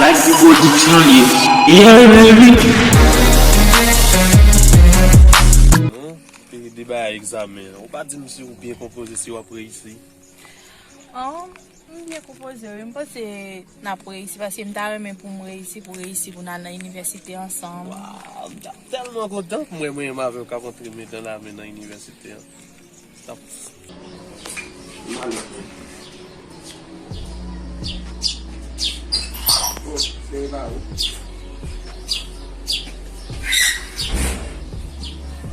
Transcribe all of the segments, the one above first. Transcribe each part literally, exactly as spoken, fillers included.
Like the production, yeah. Yeah, baby. Non, e de bagay egzamen an. Ou pa di m si ou byen konpoze, si w ap reyisi. An, m byen konpoze, wi. M panse n ap reyisi, paske m ta renmen pou m reyisi, pou reyisi, pou n al nan inivèsite ansanm. Waw, m ta tèlman kontan pou mwen, mwen menm avè w k ap antre men dan la men nan inivèsite an. Stop. Malè. Oh, se pa ou.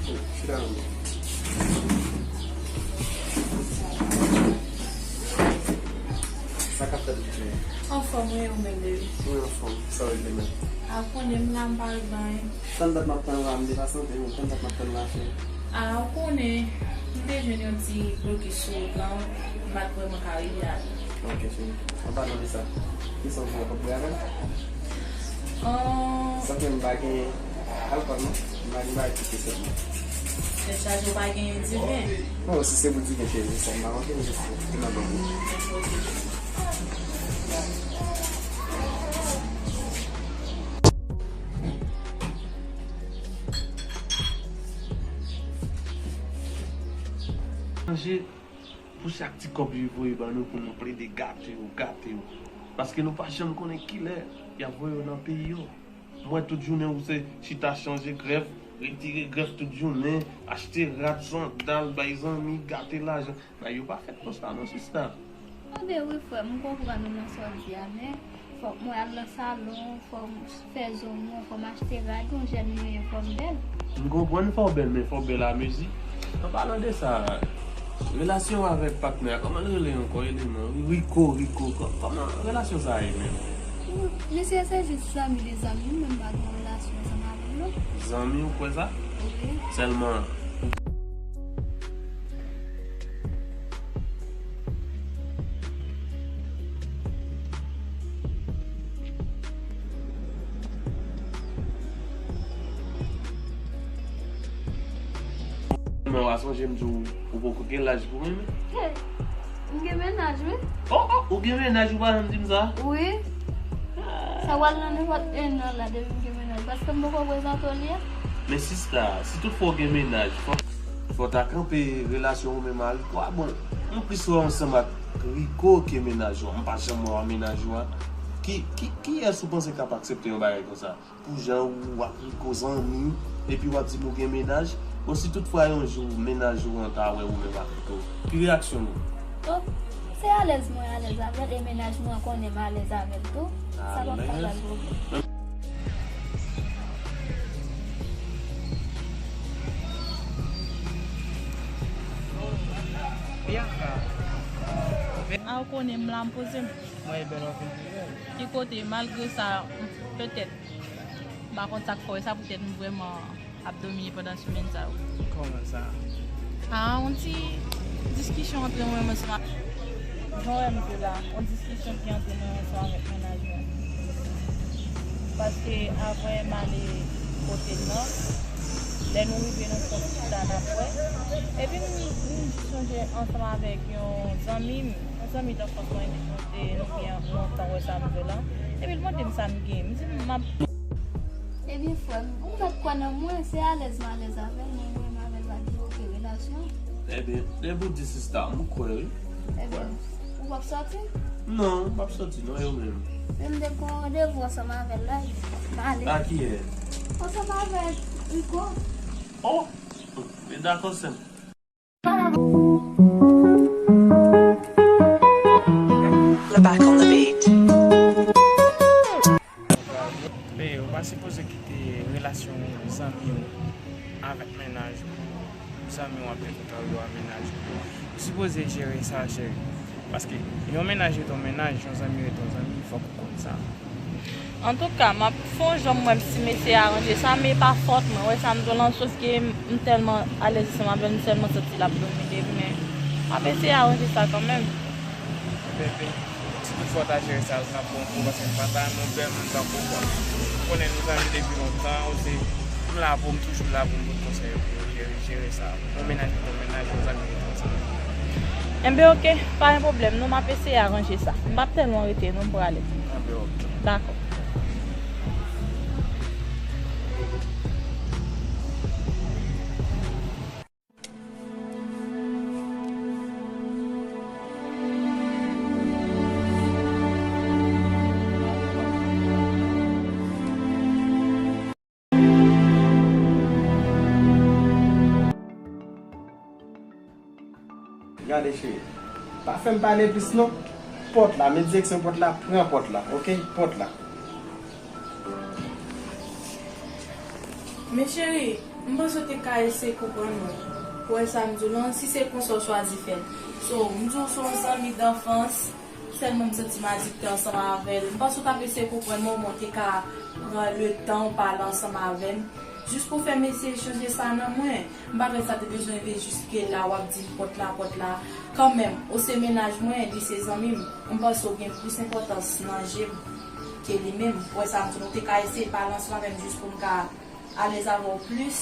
Oh, chita la. Sa k ap fèt, Jimmy? Anfòm, wi, ou menm, baby? Wi, anfòm. Sa w regle menm? A, ou konnen m la, m pa regle anyen. Tann dat m ap tann la, m te pa santi m, tann dat m ap tann la, cheri. A, ou konnen, m te jwenn yon ti blokis sou wout lan, m pa t vrèman ka rive ale. Ok, cheri. An palan de sa, kisa w fè, w p ap bwè avè m? Ahn. Sa fè m pa gen alkòl, non. M pa gen bagay ki te sèlman. Tèt chaje, ou pa gen diven? Non, si se pou diven, cheri, se sèlman manke m jis pou nan ban m. Chanje pou chak ti kòb yo voye ban nou pou nou plede gate yo, gate yo. Paske nou pa janm konnen kilè y ap voye yo nan peyi yo. M wè tout jounen ou se chita chanje grèf, retire grèf tout jounen, achte rad, sandal, bay zanmi, gate lajan. Bagay yo pa fèt konsa non, sista. Tande wi frè m, m konprann ou nan sa w di a, men fòk mwen al nan salon, fò m fè zong mwen, fò m achte rad, yon jèn mwen ye, fò m bèl. M konprann fò w bèl, men fò w bèl a mezi. An palan de sa, relasyon w avèk patnè a, kòman l rele ankò, eleman? Rico, Rico, kò-, kòman relasyon sa a ye menm? Misye se jis zanmi de zanmi m, men m pa gen relasyon ansanm avè l non. Zanmi, ou kwè sa? Wi. Sèlman. Men w a sonje m di w, ou poko gen laj pou mwen, men. Hey, m gen mennaj, wi. Oh, oh, ou gen mennaj, ou pa janm di m sa? Wi. Sa pral nan nenpòt en an la, depi m gen mennaj, paske m poko prezante w li a. Men sista, si toutfwa w gen mennaj, fò, fò w ta kanpe relasyon ou menm a Rico a. Bon, m plis wè w ansanm ak Rico ke mennaj ou a. M pa janm wè w a mennaj ou a. Ki, ki, kiyès ou panse k ap aksepte yon bagay konsa? Pou jan ou ak Rico zanmi, epi w ap di m ou gen mennaj, bon, si toutfwa yon jou mennaj ou an ta wè ou menm ak Rico, ki reyaksyon ou? Oh, se alèz mwen alèz avè l, e mennaj mwen konnen m alèz avè l tou. Sa p ap fè bal pwoblèm. Alèz. Bianca. A, ou konnen m la, m poze m. Mwen, e bèl w ap vin pi bèl. Ki kote, malgre sa, petèt, m pa konn sa k fè w sa, poutèt m vrèman ap domine pandan semèn sa yo. Kòman sa? A, yon ti diskisyon antre mwen menm ansanm ak, jan w wè m di w la, yon diskisyon ki antre mwen ansanm avèk mennaj mwen. Paske avan m ale kote l nan, lè nou rive nan kont chita n ap wè. Epi m, m sonje ansanm avèk yon zanmi m, yon zanmi danfans mwen, nou te, nou gen lontan wè sa m di w la. Epi l mande m sa m gen. M di l m ap Ebyen, frè m, ou mèt kwè nan mwen, se alèz m alèz avè l, mwen, mwen menm avè l pa gen okenn relasyon. Ebyen, depi w di sista, m kwè, wi. Ebyen, ou p ap sòti? Non, m p ap sòti, non, e ou menm? Men m te gen yon randevou ansanm avè l la, m ale. A kiyè? Ansanm avèk Rico. Oh! Men dakò, sè m. Lebak on the beat. Bebe, ou pa sipoze kite relasyon zanmi w avèk mennaj ou, zanmi w ap frekante yo a mennaj ou. Ou sipoze jere sa, cheri. Paske yon mennaj ret yon mennaj, yon zanmi ret yon zanmi, fòk ou konn sa. Antouka, m ap fè yon jan m wè si m eseye aranje sa, men e pa fòt mwen. Wè sa m di w lan, sòske m tèlman alèz ansanm avè l, m sèlman santi l ap domine m, men m ap eseye aranje sa kanmenm. Bebe, si toutfwa w ta jere sa, m ap ba w yon kou, paske m pa ta renmen w pèdi m tankou w konnen. Ou konnen nou zanmi depi lontan, ou se, m la pou w, m toujou la pou w, m pote konsèy pou w jere, jere sa. Yon mennaj ret yon mennaj, yon zanmi ret yon zanmi. Enben, oke, pa gen pwoblèm, non, m ap eseye aranje sa. M p ap tèlman rete, non, m prale. Enben, oke. Dakò. Gade cheri, pa fè m pale plis non. Pòt la, men direksyon pòt la, pran pòt la, oke? Pòt la. Men cheri, m panse w te ka eseye konprann mwen. Ou wè sa m di w lan, si se konsa w chwazi fè l. So, m di w se yon zanmi danfans, sèlman m santi m adikte ansanm avè l. M panse w t ap eseye konprann mwen, omen w te ka pran letan w pale ansanm avè m, jis pou fè m eseye chanje sa nan mwen. M pa kwè sa te bezwen rive jiske la, w ap di m pòt la, pòt la. Kanmenm, ou se mennaj mwen, li se zanmi m. M panse w gen plis enpòtans nan je m ke li menm. Ou wè sa m di w, ou te ka eseye pale ansanm avè m jis pou m ka alèz avè w plis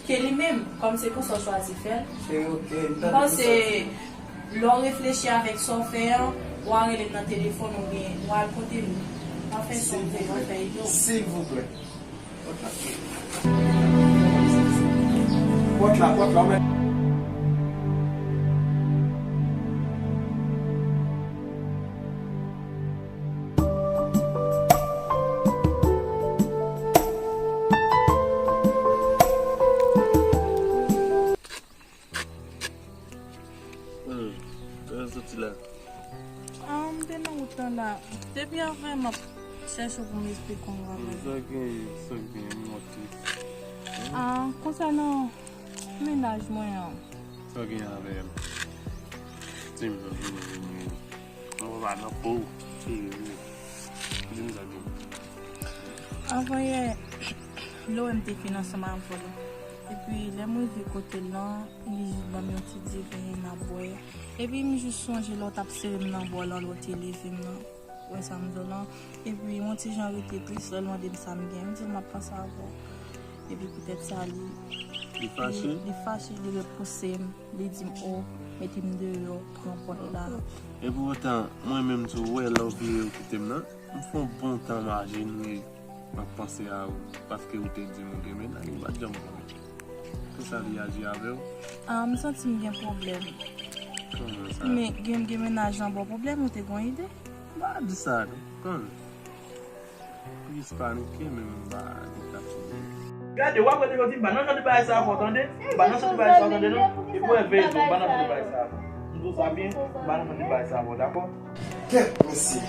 ke li menm, kòm se konsa w chwazi fè l. Cheri, oke, m tande tout sa w di. M panse, lè w reflechi avèk sa w fè an, w a rele m nan telefòn oubyen w a al kote m. W a fè sa w vle, w a fè ide w. Silvouplè. Pòt la, pòt la, men. Hmm, lè w soti la? Ah, m te nan wout lan la. Depi avè m ap chèche w pou m esplike w bagay. Hmm, sa gen, sa gen, m wont wi. Ah, konsènan mennaj mwen an. Sa gen avè l? Di m sa gen avè l. Mwen pa nan po w. Di m sa gen. Avan yè, lè w wè m te fin ansanm avè l. Epi lè m rive kote l lan, li jis ban m yon ti diven, n ap bwè. Epi m jis sonje lè w t ap sere m nan bò w lan, lè w te leve m nan. Ou wè sa m di w lan? Epi yon ti jan rete tris, lè l mande m sa m gen, m di l m ap panse avè w. Epi poutèt sa, li, li fache, li, li fache, li repouse m, li di m, o, mete m deyò, pran pòt la. Epi poutan, mwen menm tou, ou wè lè w vire w kite m nan, m fè yon bon tan m ajenouye, m ap panse a ou, paske ou te di m ou gen mennaj, m pa t janm konnen. Konsa li aji avè w? Ah, m santi m gen pwoblèm. Kòman sa? Men gen, gen mennaj lan ba w pwoblèm, ou te gen yon ide? M pa di sa non, konn. Plis panike, men m pa gen tap sou li. Gade, w ap rete jodi, m pa nan jan de bagay sa avè w, tande? M pa nan jan de bagay sa, tande, non? E pou w veye tou, m pa nan jan de bagay sa avè w. M di w sa byen, m pa nan jan de bagay sa avè w, dakò? Kèt, mesye.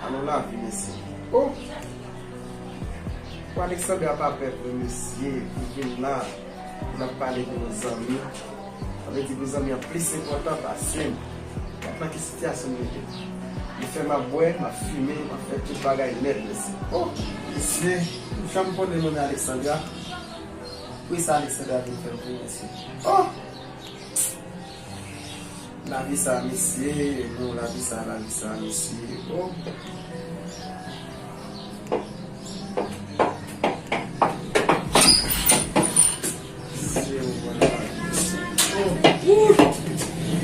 Alò lavi, mesye. Oh! Pou Alexandra pa pè vre, mesye, pou vin la, pou n ap pale de yon zanmi. Sa vle di pou zanmi an plis enpòtan pase m. Gad nan ki sitiyasyon m rete. Li fè m ap bwè, m ap fimen, m ap fè tout bagay nèt, mesye. Oh! Mesye, m janm konnen nonmen Alexandra. Pou sa Alexandra vin fè m tou, mesye. Oh! Lavi sa, mesye, non, lavi sa, lavi sa, mesye. Oh. Mesye, oh, voilà, mesye. Oh.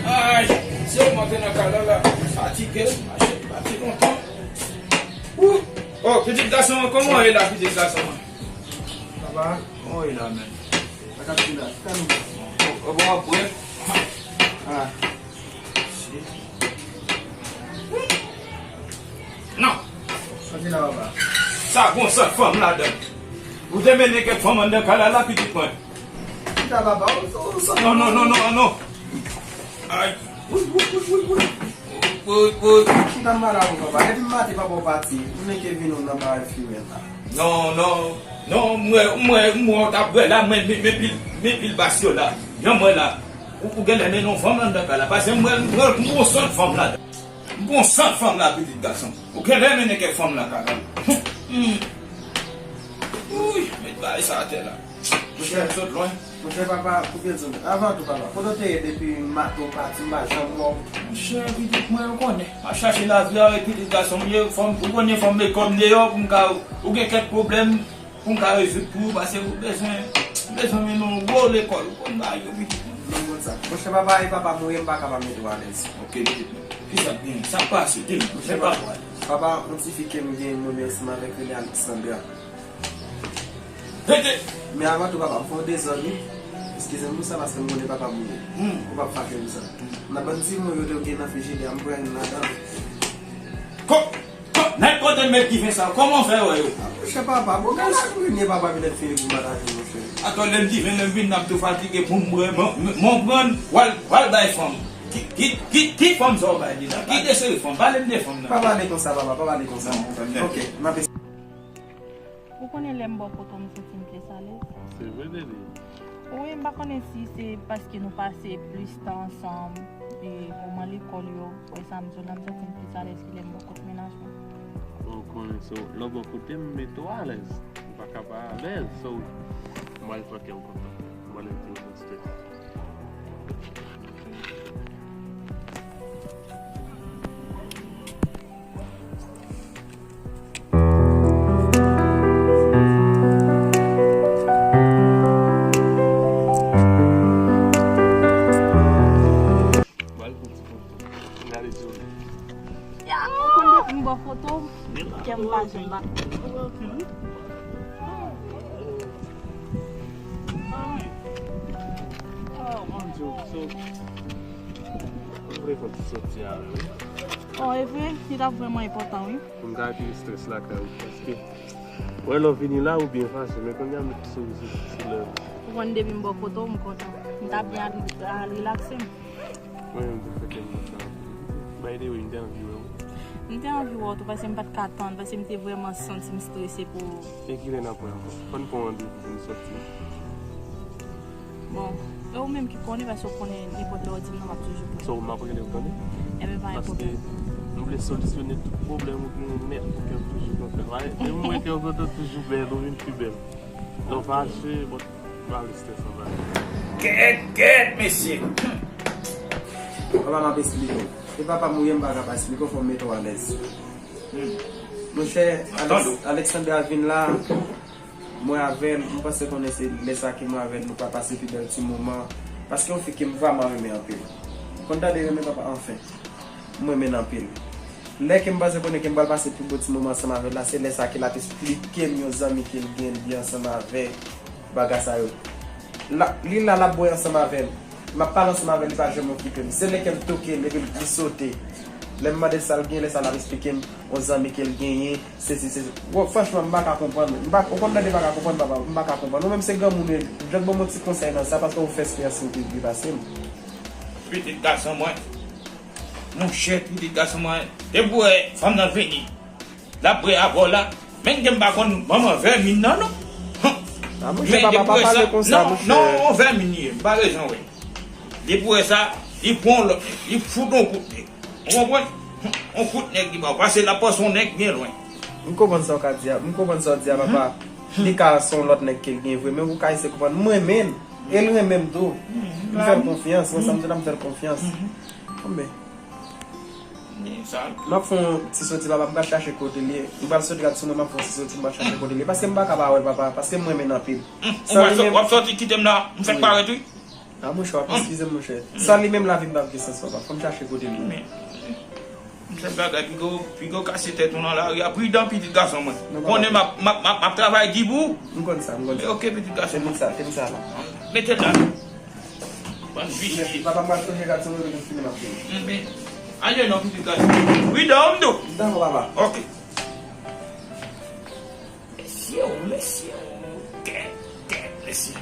Ay, se ou monte nan kay la, la. Fatige, mache, pati lontan. Ou. Oh, pitit gason, kòman w ye la, pitit gason? Papa. Kòman w ye la, menm? Sa k ap di la? Sa nou? Ou bon, ap bwè? Ah. Non. Sa di la, papa? Sa gon sant fanm ladan. Ou te mennen kèk fanm anndan kay la, la, pitit mwen. Chita, papa, ou, ou, ou santi. Non, non, non, non, non. Ay. Woy, woy, woy, woy, woy. Woy, woy. Chita, m pale avè w, papa. Depi maten, papa, ou pati. Ou menm ke vin ou nan bagay fimen la. Non, non, non, m wè, m wè, m wè w t ap bwè la, men, men, men pil, men pil bas yo la. Jan m wè la. Ou, ou genlè mennen yon fanm anndan kay la. Paske m wè, m wè, m wè yon sant fanm la. M gon sant fanm la, pitit gason. Ou genlè mennen kèk fanm nan kay la. Hmm. Wouy, met bagay sa atè la. Monchè, m sot lwen. Monchè, papa, pou byen di w, avan tou, papa, kote w te ye depi maten w pati, m pa janm wè w? Monchè, pitit mwen, ou konnen. M ap chache lavi a, wi, pitit gason m ye, fò m, ou konnen fò m met kò m deyò pou m ka, ou gen kèk pwoblèm, pou m ka rezoud pou ou, paske ou bezwen, ou bezwen mennen w gwo lekòl, ou konn bagay yo, pitit mwen. Non, konn sa. Monchè, papa, e papa mouri, m pa ka pa mete w alèz. Ok, pitit mwen. Kisa k gen? Sa k pase? Di m. Monchè, papa, papa, yon ti fi ke m gen, m renmen ansanm avèk, rele Alexandra. Rete! Men avan tou, papa, m fè yon dezòd, wi. Eskize m pou sa, paske m konnen papa mouri. Hmm. Ou p ap fache pou sa. Hmm. Nan bann ti mo yo te gen nan frijidè a, m pran youn ladan. Ko-, ko-, Nèg kote m met diven sa, kòman w fè wè yo? Monchè papa, bon, gade sa premye papa vin fini pou madanm, monchè. Atò, lè m diven, lè m vin, n ap tou fatige pou m bwè, m, m, m pran, w al, w al bay fanm. Ki, ki, ki, ki fanm sa w bay li la? Ki de seri fanm? Pale m de fanm nan. Pa pale konsa, papa, pa pale konsa. Non, non. Ok, m ap Ou konnen lè m bò kote w, m santi m plis alèz. Se vre, Dede. Wi, m pa konnen si se paske nou pase plis tan ansanm, e moman lekòl yo, wè sa m di w la, m santi m plis alèz ke lè m bò kote mennaj mwen. Ou konnen, so, lè w bò kote m, m mete w alèz. M pa ka pa alèz, so, m pral fè kè w kontan. M pral retire w nan strès. Ou konn depi m bò foto, kè m pa janm bat. Oh, mon Dieu. So, m vle fè yon ti soti avè w, wi. Oh, e vre? Li t ap vrèman enpòtan, wi. Pou m ka retire strès lakay ou, paske, wè, lè w vini la, ou byen fache, men kounye a, m met souri sou, sou lèv. Ou konn depi m bò kote w, m kontan. M ta byen al, al rilakse m. Mwen menm tou, fè kè m kontan anpil. By the way, m te anvi wè w. M te anvi wè w tou, paske m pa t ka tann, paske m te vrèman santi m strese pou ou. E kilè n ap wè ankò? Fò n pran randevou pou n sòti. Bon, e ou menm ki konnen, paske ou konnen nenpòt lè w di m nan, m ap toujou pran. So, m ap rele w, tande? Enben, pa gen pwoblèm. Paske m vle solisyone tout pwoblèm ou genyen nèt pou kè m toujou kontan. E m wè kè w kontan toujou bèl, ou vin pi bèl. Lè w fache, bon, m pa vle strès anba. Kèt, kèt, mesye. Papa, m ap esplike w. E papa m ou ye, m pa ka pa esplike w, fò m mete w alèz. Monchè, Alex-, Alexander a vin la, mwen avè l, m panse konnen se lè sa ke mwen avè l, nou pa pase pi bèl ti moman. Paske yon fi ke m vrèman renmen anpil. Konn tande renmen papa, anfen. M renmen l anpil. Lè ke m panse konnen ke m pral pase pi bon ti moman ansanm avè l la, se lè sa ke l ap esplike m yon zanmi ke l gen, li ansanm avè bagay sa yo. La, li la, l ap bwè ansanm avè l. M ap pale ansanm avè l, li pa janm okipe m. Se lè ke m toke l, epi l, li sote. Lè m mande l sa l gen, lè sa l ap esplike m yon zanmi ke l genyen, sesi, sesi. Bon, franchman, m pa ka konprann. M pa, ou konn tande pa ka konprann, papa, m pa ka konprann. Ou menm se granmoun ou ye, jwenn ban m yon ti konsèy nan sa, paske ou fè eksperyans li, li pase m. Pitit gason mwen. Monchè, pitit gason mwen, depi w wè fanm nan vini, l ap bwè avè w la, men ke m pa konn manman vèmin nan, non. A, monchè, papa, pa pale konsa, monchè. Non, non, vèmin li ye, m pa bezwen wè. Depi w wè sa, li pran yon lòt nèg, li fout yon kout nèg. Ou konprann? Yon kout nèg li ba w, paske l ap panse yon nèg byen lwen. M konprann sa w ka di a, m konprann sa w di a, papa. Li ka se yon lòt nèg ke l gen vre, men ou ka eseye konprann. Mwen menm, e l renmen m tou. M fè l konfyans, wè sa m di la, m fè l konfyans. Konbyen? M ap fè yon ti soti, papa, m pral chache kote l ye. M pral soti gad sou mwen, m ap fè yon ti soti, m pral chache kote l ye. Paske m pa ka pa wè l, papa, paske m renmen l anpil. Ou pral sò-, w ap sòti kite m la, m fèk parèt, wi. A, monchè, w ap eskize m, monchè. San li menm, lavi m p ap gen sans, papa. Fò m chache kote l ye. Men, m fè bagay, piga w, piga w kase tèt ou nan lari a. Pridan, pitit gason mwen. Konnen m ap, m ap, m ap, m ap travay di pou ou. M konn sa, m konn sa. Ok, pitit gason mwen. Te di sa, te di sa la. Mete l la. Bann visye. Papa, m pral sonje gad sou mwen, m fini m ap vini. Enben, ale non, pitit gason. Wi, dòm do. Dakò, papa. Ok. Mesye, o, mesye, o. Kèt, kèt, mesye.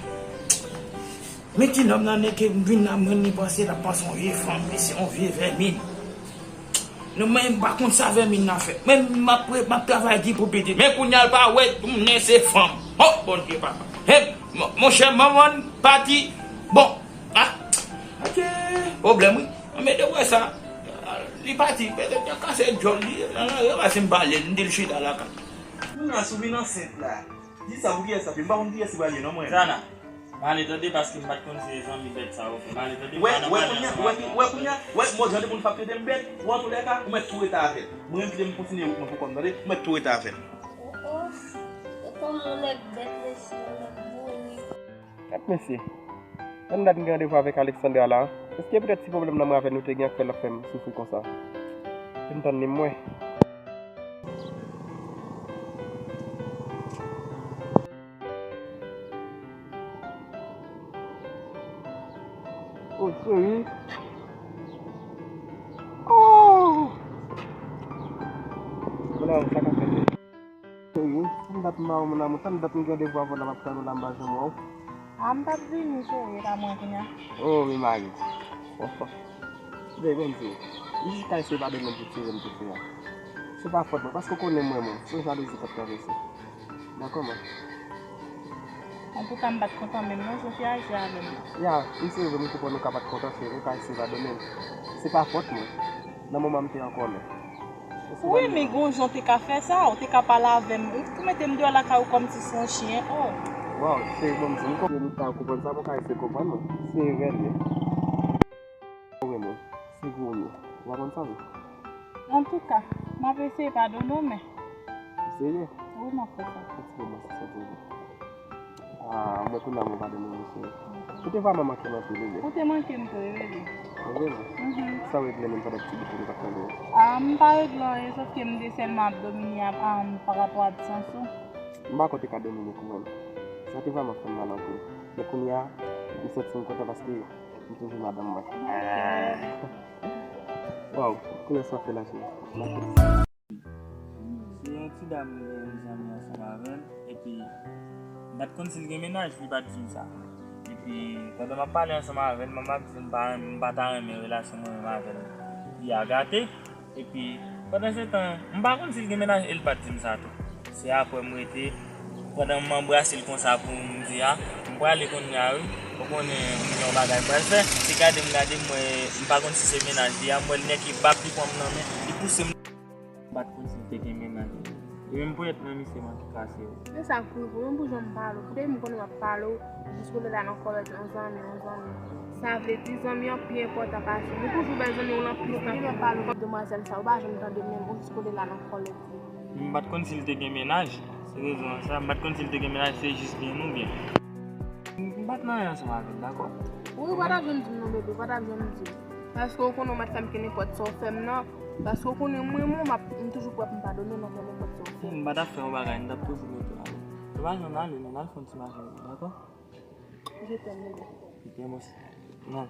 Men ti nonm nan, nèg ke m vin la, mwen, li panse l ap panse yon vye fanm, mesye, yon vye vèmin. Non, mwen, m pa konn sa vèmin nan fè. Mwen, m ap, m ap travay di pou pitit. Men kounye a, l pa wè, tounen se fanm. Oh, Bondye, papa. Hey, mon, monchè, manman pati. Bon, ah, ok, pwoblèm, wi. Anben, de wè sa, li pati, petèt, y a kase djòl li, nan lari, pase m pale, m di l chita lakay. Kounye a, si w vin ansent la, di sa pou kiyès sa, m pa konn kiyès ki pral ye, non, mwen. Zana. M ale tande paske m pa t konn se zanmi bèt sa yo fè. M ale tande. Wè, wè kounye a, wè, wè kounye a, wè, bon, jan de moun k ap trete m bèt, ou antoulèka, ou mèt tou rete avè l. Mwen menm kite m kontinye wout mwen pou kò m, tande, ou mèt tou rete avè l. Oh, oh. E kòman yon nèg bèt, mesye, yon nèg bourik. Gad mesye. Ban dat m gen randevou avèk Alexander la. Èske petèt ti pwoblèm nan mwen avè l nou te gen an k fè l ap fè m soufri konsa? Vin tann li m wè. Oh, cheri. Oh! Mwen la, Dat m pa wè w, mon amour, tann dat m gen randevou avè w la, m ap tann ou la, m pa janm wè w. A, m t ap vini, cheri, e pa mwen kounye a. Oh, mi mari. Oh, oh. Bebe, m di, m jis ka eseye padone m pou ti erè m te fè a. Se pa fòt mwen, paske w konnen m renmen w. Se yon jalouzi k ap travèse. Dakò, man? Antouka, m pa t kontan menm non, jan w te aji avè m. Ya, m se vre, m konprann ou ka pa t kontan, cheri, ou ka eseye padone m. Se pa fòt mwen. Nan moman m te an kòlè. Wi, men gon jan w te ka fè sa, ou te ka pale avè m. Ou mete m deyò lakay ou kòmsi se yon chen, oh. Waw, cheri, bon, m di, m konprann, m ta konprann sa, mwen ka eseye konprann mwen. Se rèl li. Ou renmen, se gwo yo. Ou pa konn sa, wi. Antouka, m ap eseye padone w, men. Ou serye? Wi, m ap fè sa. Eksplike mwen si sa te vre. Ah, mwen kounye a mwen padone w, mesye. Ou te vrèman manke m anpil, wi. Ou te manke m tou, wi, bebe. Ou vre, non? Mhm. Sa w regle menm pandan ti bout tan nou pa t tande w? Ah, m pa regle anyen, sòf ke m te sèlman ap domine ap, ah, pa rapò absans ou. M pa kwè w te ka domine kouwè m. Sa te vrèman fè m mal anpil. Men kounye a, m santi m kontan paske m twouve madanm mwen. Waw, kounye a sa fè la, cheri. Se yon ti dam m gen yon zanmi ansanm avè l, epi m pa t konn si l gen mennaj, li pa t di m sa. Epi pandan m ap pale ansanm avè l, m ap di l m pa, m pa ta renmen relasyon mwen menm avè l li a gate. Epi pandan se tan, m pa konn si l gen mennaj e l pa t di m sa tou. Se apre m rete, pandan m anbrase l konsa pou m di a, m prale kounye a wi. Ou konnen, m gen yon bagay m pral fè. Se gade m gade m wè, m pa konn si se mennaj li a, m wè l nèk e bab li pran m nan men, li pouse m. M pa t konn si l te gen mennaj. E menm ponyèt nan misye m antoukase yo. Men sa k rive w, menm pou jan m pale w, pou depi m konnen m ap pale w, jis kote la nan kòlèt yon zanmi, yon zanmi. Sa vle di zanmi an pi enpòtan pase. Ou toujou bay zanmi w lan plis nan pale w. Demwazèl sa, ou pa janm tande menm, ou jis kote la nan kòlèt li. M pa t konn si l te gen mennaj, se rezon an sa. M pa t konn si l te gen mennaj, se jis byen nou byen. M pa t nan anyen ansanm avè l, dakò? Wi, ou pa t ap janm di m non, bebe, ou pa t ap janm di m. Paske ou konnen ou mèt fè m kenenpòt sa w fè m nan. Paske ou konnen mwen, mwen, m ap, m toujou prè pou m padone w nan kenenpòt sa w fè m. M pa t ap fè yon bagay, m t ap toujou rete avè w. Nou pa janm ale, non, n al fè yon ti mache, dakò? Je t'aime, bebe. Je t'aime aussi. Non.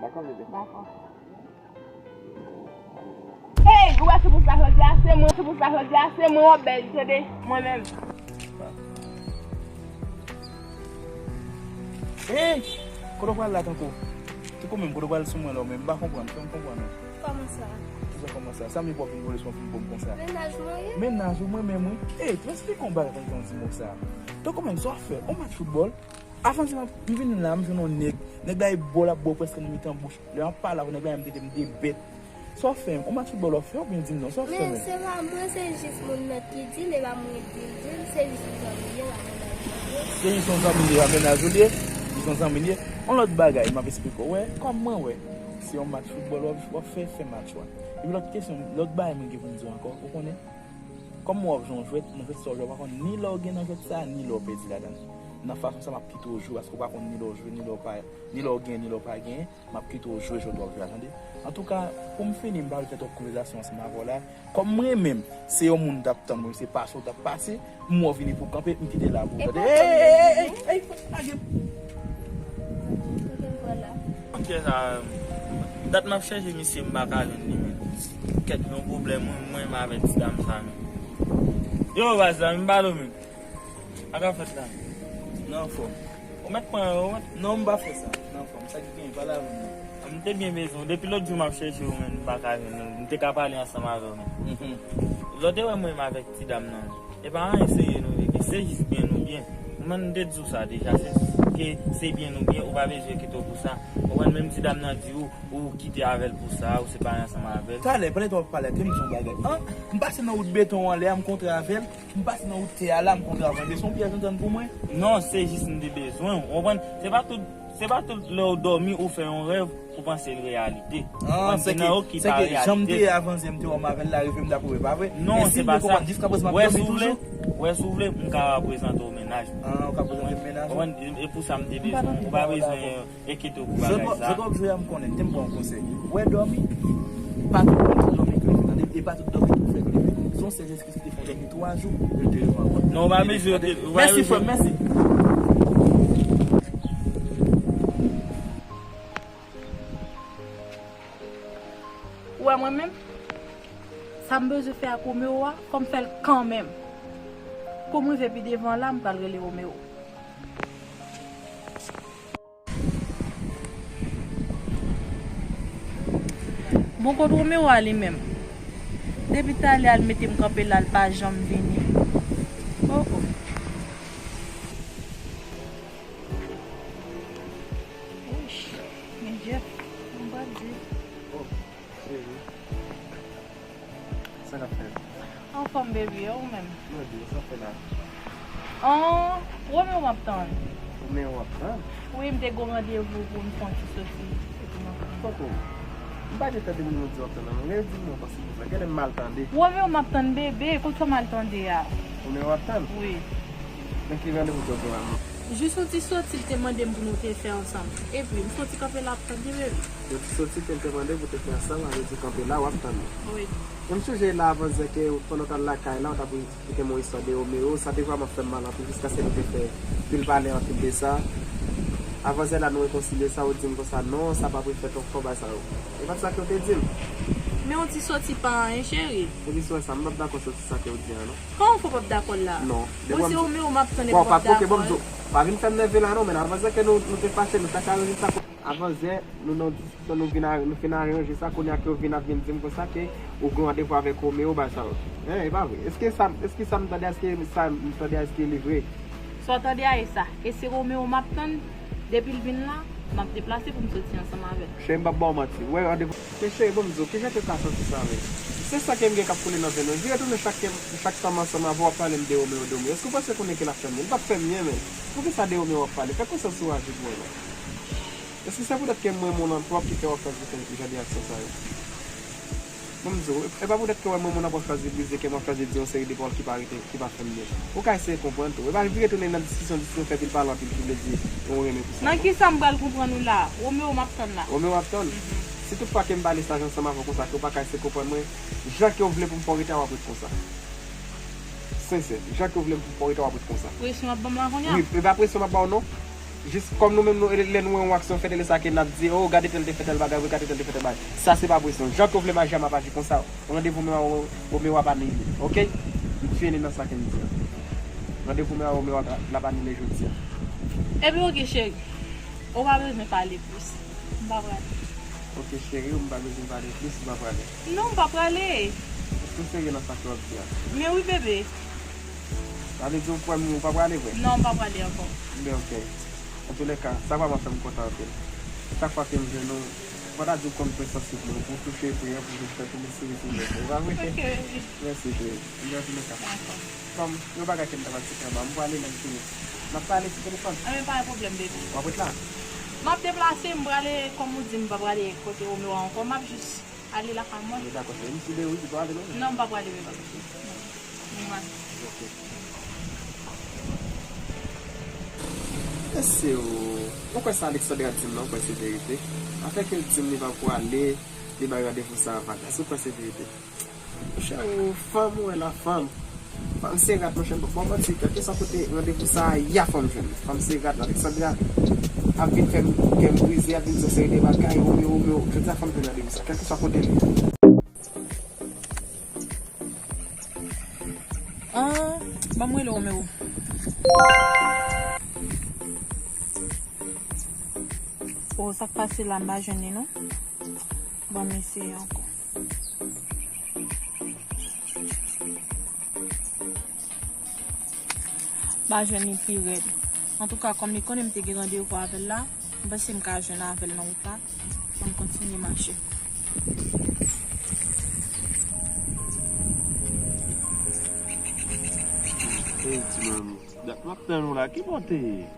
Dakò, bebe. Dakò. Hey, ou wè se pou sa jodi a, se mwen, se pou sa jodi a, se mwen w ap bèl, tande, mwen menm. Hey, kote w pral la tankou? Tankou menm kote w pral sou mwen la, ou menm m pa konprann, fè m konprann non. Kòman sa? Kisa kòman sa? Sa m ye pou w ap vin vole sou yon fanm konsa? Mennaj mwen ye. Mennaj ou mwen menm wi. Hey, tò, esplike yon bagay konn jan w di mo sa. Tankou menm sa w ap fè, yon match foutbòl, avan se m vin la, m jwenn yon nèg. Nèg la e bo l ap bo prèske nan mitan bouch. Lè m ap pale avè w, nèg la menm tete m de bèt. Sa w fè menm? Yon match foutbòl w ap fè oubyen di m non? Sa w fè menm? Men se pa mwen, se jis moun nan ki di l, e pa mwen ki di l, di l, se jis yon zanmi l ye, pa mennaj mwen. Se jis yon zanmi l ye, pa mennaj ou l ye? Jis yon zanmi l ye? Yon lòt bagay, m ap esplike w. Wè, kòm mwen wè, se yon match foutbòl w ap, w ap fè, fè match ou a. Epi lòt kesyon, lòt bagay mwen gen pou m di w ankò, ou konnen? Kòm mwen w ap jwe yon jwèt, nan jwèt sa w jwe, w pa konn ni lè w gen nan jwèt sa, ni lè w pèdi ladan l. Nan fason sa, m ap kite w jwe, paske w pa konn ni lè w jwe, ni lè w pa, ni lè w gen, ni lè w pa gen. M ap kite w jwe jwèt w ap jwe a, tande? Antouka, pou m fini, m pa vle fè twòp konvèsasyon ansanm avè w la. Kòm mwen menm, se yon moun m t ap tann, mwen, se pase w t ap pase, m wè w vini pou kanpe, m kite la pou ou, tande? Ey, ey, ey, ey, ey, lage m. Kiyès sa, dat m ap chèche misye, m pa ka jwenn li menm. Kèt, yon pwoblèm, mwen, mwen, m avè ti dam sa menm. Yo, baz la, m pale w menm. Sa ka fèt la? Nan fòm. Ou mèt pran yo, ou mèt. Non, m pa fè sa. Nan fòm. Sa ki genyen, pale avè m non. M te byen bezwen w. Depi lòt jou m ap chèche w, men m pa ka jwenn ou. M te ka pale ansanm avè w, men. Mhm. Lè w te wè mwen menm avèk ti dam nan, e pa anyen serye nou vle ke, se jis byen nou byen. Mwen, m te di w sa deja, se ke se byen nou byen, ou pa bezwen enkyete w pou sa. Ou konprann, menm ti dam nan di w, ou kite avè l pou sa, ou separe ansanm avè l. Talè, pandan w ap pale, ke m di w yon bagay. An, m pase nan wout beton an lè a, m kontre avè l. M pase nan wout tè a la, m kontre avè l. Se yon pyès ou tann pou mwen? Non, se jis m te bezwen w, ou konprann? Se pa tout, se pa tout lè w dòmi, ou fè yon rèv, ou panse l reyalite. Ou konprann? Se nan yo ki pa reyalite. Jan m te ye avan yè m te wè m avè l la, reve m t ap wè, pa vre? Non, se pa sa. Wè, si w vle, m ka prezante w mennaj mwen. An, ou ka prezante m mennaj ou? Ou konprann? E pou sa m te bezwen w. Ou pa bezwen enkyete w pou bagay sa. Jwèt w ap jwe a, m konnen, te m ba w yon konsèy. Wè dòmi, pa tout moun ki dòmi k leve, tande? E pa tout dòmi ki fè k leve. Non, se Jezi Kris ki te fè w dòmi twa jou, e l te revan ankò. Non, ou pa mezi, ou pa mezi. Mèsi, frè m, mèsi. Ou wè mwen menm? Sa m bezwen fè ak Romeo a, fò m fè l kanmenm. Pou m rive pi devan la, m pral rele Romeo. Bon, kot Romeo a li menm? Depi talè a l mete m kanpe la, l pa janm vini. Oh, oh. Wouch, men Jeff, m pral di. Oh, cheri. Sa k ap fèt? Anfòm, baby, e ou menm? Mwen byen, sa w fè la? An, Romeo m ap tann. Romeo w ap tann? Wi, m te gen yon randevou pou m fè yon ti soti. Epi m ap tann. Kòkò, m pa gen tande moun yo di w ap tann nan. Redi m non ankò, silvouplè. Genlè m mal tande. Romeo m ap tann, bebe. Kot sa w mal tande a? Romeo w ap tann? Wi. Men ki randevou w gen an? Jis yon ti soti l te mande m pou nou te fè ansanm. Epi, m soti kanpe la ap tann li, bebe. Yon ti soti ke l te mande pou te fè ansanm, sa vle di kanpe la, w ap tann li. Wi. E m sonje la avan zè ke pandan w t al lakay la, w t ap esplike m yon istwa de Romeo, sa te vrèman fè m mal anpil, jiskaske nou te fè anpil pale anpil de sa. Avan zè la, nou rekonsilye sa, ou di m konsa, non, sa p ap refèt ankò, bagay sa yo. E pa t sa ke w te di m? Men yon ti soti pa anyen, cheri. Epi sou sa, m p ap dakò sou sa ke w di an, non. Kòman fò w p ap dakò l la? Non. Mwen se Romeo m ap tann epi w p ap dakò l. Bon, pa, ok, bon, m di w, pa vin fè m nève la, non, men avan zè ke nou, nou te fache, nou ta ka rezoud sa. Avan zè, nou nan yon diskisyon, nou vin a, nou fin aranje sa, kounye a ke w vin ap vin di m konsa ke ou gen randevou avèk Romeo, bagay sa yo. Hein, e pa vre. Èske sa, èske sa m tande a, èske sa m tande a, èske li vre? Sa w tande a, e sa. E se Romeo m ap tann. Depi l vin la, m ap deplase pou m soti ansanm avè l. Cheri, m p ap ba w manti. Ou wè randevou. Men cheri, bon, m di w, kijan ke w ka santi sa menm? Se san ke m gen k ap koule nan venn mwen. Vire tounen chak, chak tan m ansanm avè w, w ap pale m de Romeo, de Romeo. Èske w panse konnen ke l ap fè m byen? Li p ap fè m byen, men. Poukisa de Romeo w ap pale? Fè konsyans ou aji pou mwen, non. Èske se poutèt ke m renmen w nan twòp ki fè w ap fè jan de aksyon sa yo? Bon, m di w, e pa poutèt ke w wè m renmen w nan twòp w ap chwazi brize kè m, w ap chwazi di yon seri de pawòl ki pa rete, ki pa fè m byen. Ou ka eseye konprann tou. E pa vire tounen nan diskisyon, diskisyon, fè pil pale anpil ki vle di ou renmen pou sa. Nan kisa m pral konprann ou la? Romeo m ap tann la. Romeo w ap tann? Mhm. Si tout fwa ke m pale sa jan ansanm avè w konsa, ke w pa ka eseye konprann mwen, jan ke w vle pou m fè w rete a, w ap ret konsa. Sensè, jan ke w vle m pou fè w rete w ap ret konsa. Presyon w ap ban m la kounye a? Wi, e pa presyon m ap ba w non. Jis kòm nou menm, nou, lè nou wè yon aksyon fèt, e lè sa ke n ap di, oh, gade tèl te fè tèl bagay, wi, gade tèl te fè tèl bagay. Sa se pa presyon. Jan ke w vle m aji a, m ap aji konsa. Randevou m a Romeo ap anile, oke? M fini nan sa ke m di a. Randevou m a Romeo ap, l ap anile jodi a. Ebyen, oke, cheri. Ou pa bezwen pale plis. M pa prale. Oke, cheri, ou m pa bezwen pale plis, ou pa prale. Non, m pa prale. Èske w serye nan sa ke w ap di a? Men wi, bebe. Sa vle di ou kwè m, ou pa prale vre? Non, m pa prale ankò. Ben, oke. Antoulèka, sa vrèman fè m kontan anpil. Chak fwa ke m jwenn ou, fò ta di w konn pwen sansib mwen, pou w touche pwen an, pou w jis fè pou m eseye sou mwen. E pa vre? Oke, bebe. Mèsi, cheri. Antoulèka. Dakò. Bon, yon bagay ke m ta pral di anba, m pral ale la, m fini. N ap pale sou telefòn. Anben, pa gen pwoblèm, bebe. W ap ret la? M ap deplase, m prale, kòm ou di, m pa prale kote Romeo a ankò, m ap jis ale lakay mwen. Anben, dakò, cheri. M sou de wi, ou pa ale non? Non, m pa prale, bebe. Non. M prale. Ok. Èske w, ou kwè sa Alexandra di m nan, ou kwè se verite? Afè ke l di m li pa prale, li bay randevou sa a vag. Èske w kwè se verite? Monchè, ou fanm, ou wè la fanm. Fanm se rat, monchè, m pap ba w manti. Kèlkeswa kote randevou sa a ye a, fò m jwenn li. Fanm se rat, Alexandra ap vin fè m, kè m brize, ap vin di yon seri de bagay, Romeo, Romeo. Jodi a, fò m jwenn randevou sa, kèlkeswa kote l ye. An, ban m rele Romeo. O, sa k pase la, m pa jwenn li, non. Ban m eseye ankò. M pa jwenn li pi rèd. Antouka, kòm li konnen m te gen randevou avè l la, m panse m ka jwenn avè l nan wout la. Ban m kontinye mache. Ey, ti manmi. Dat m ap tann ou la, ki bò w te ye?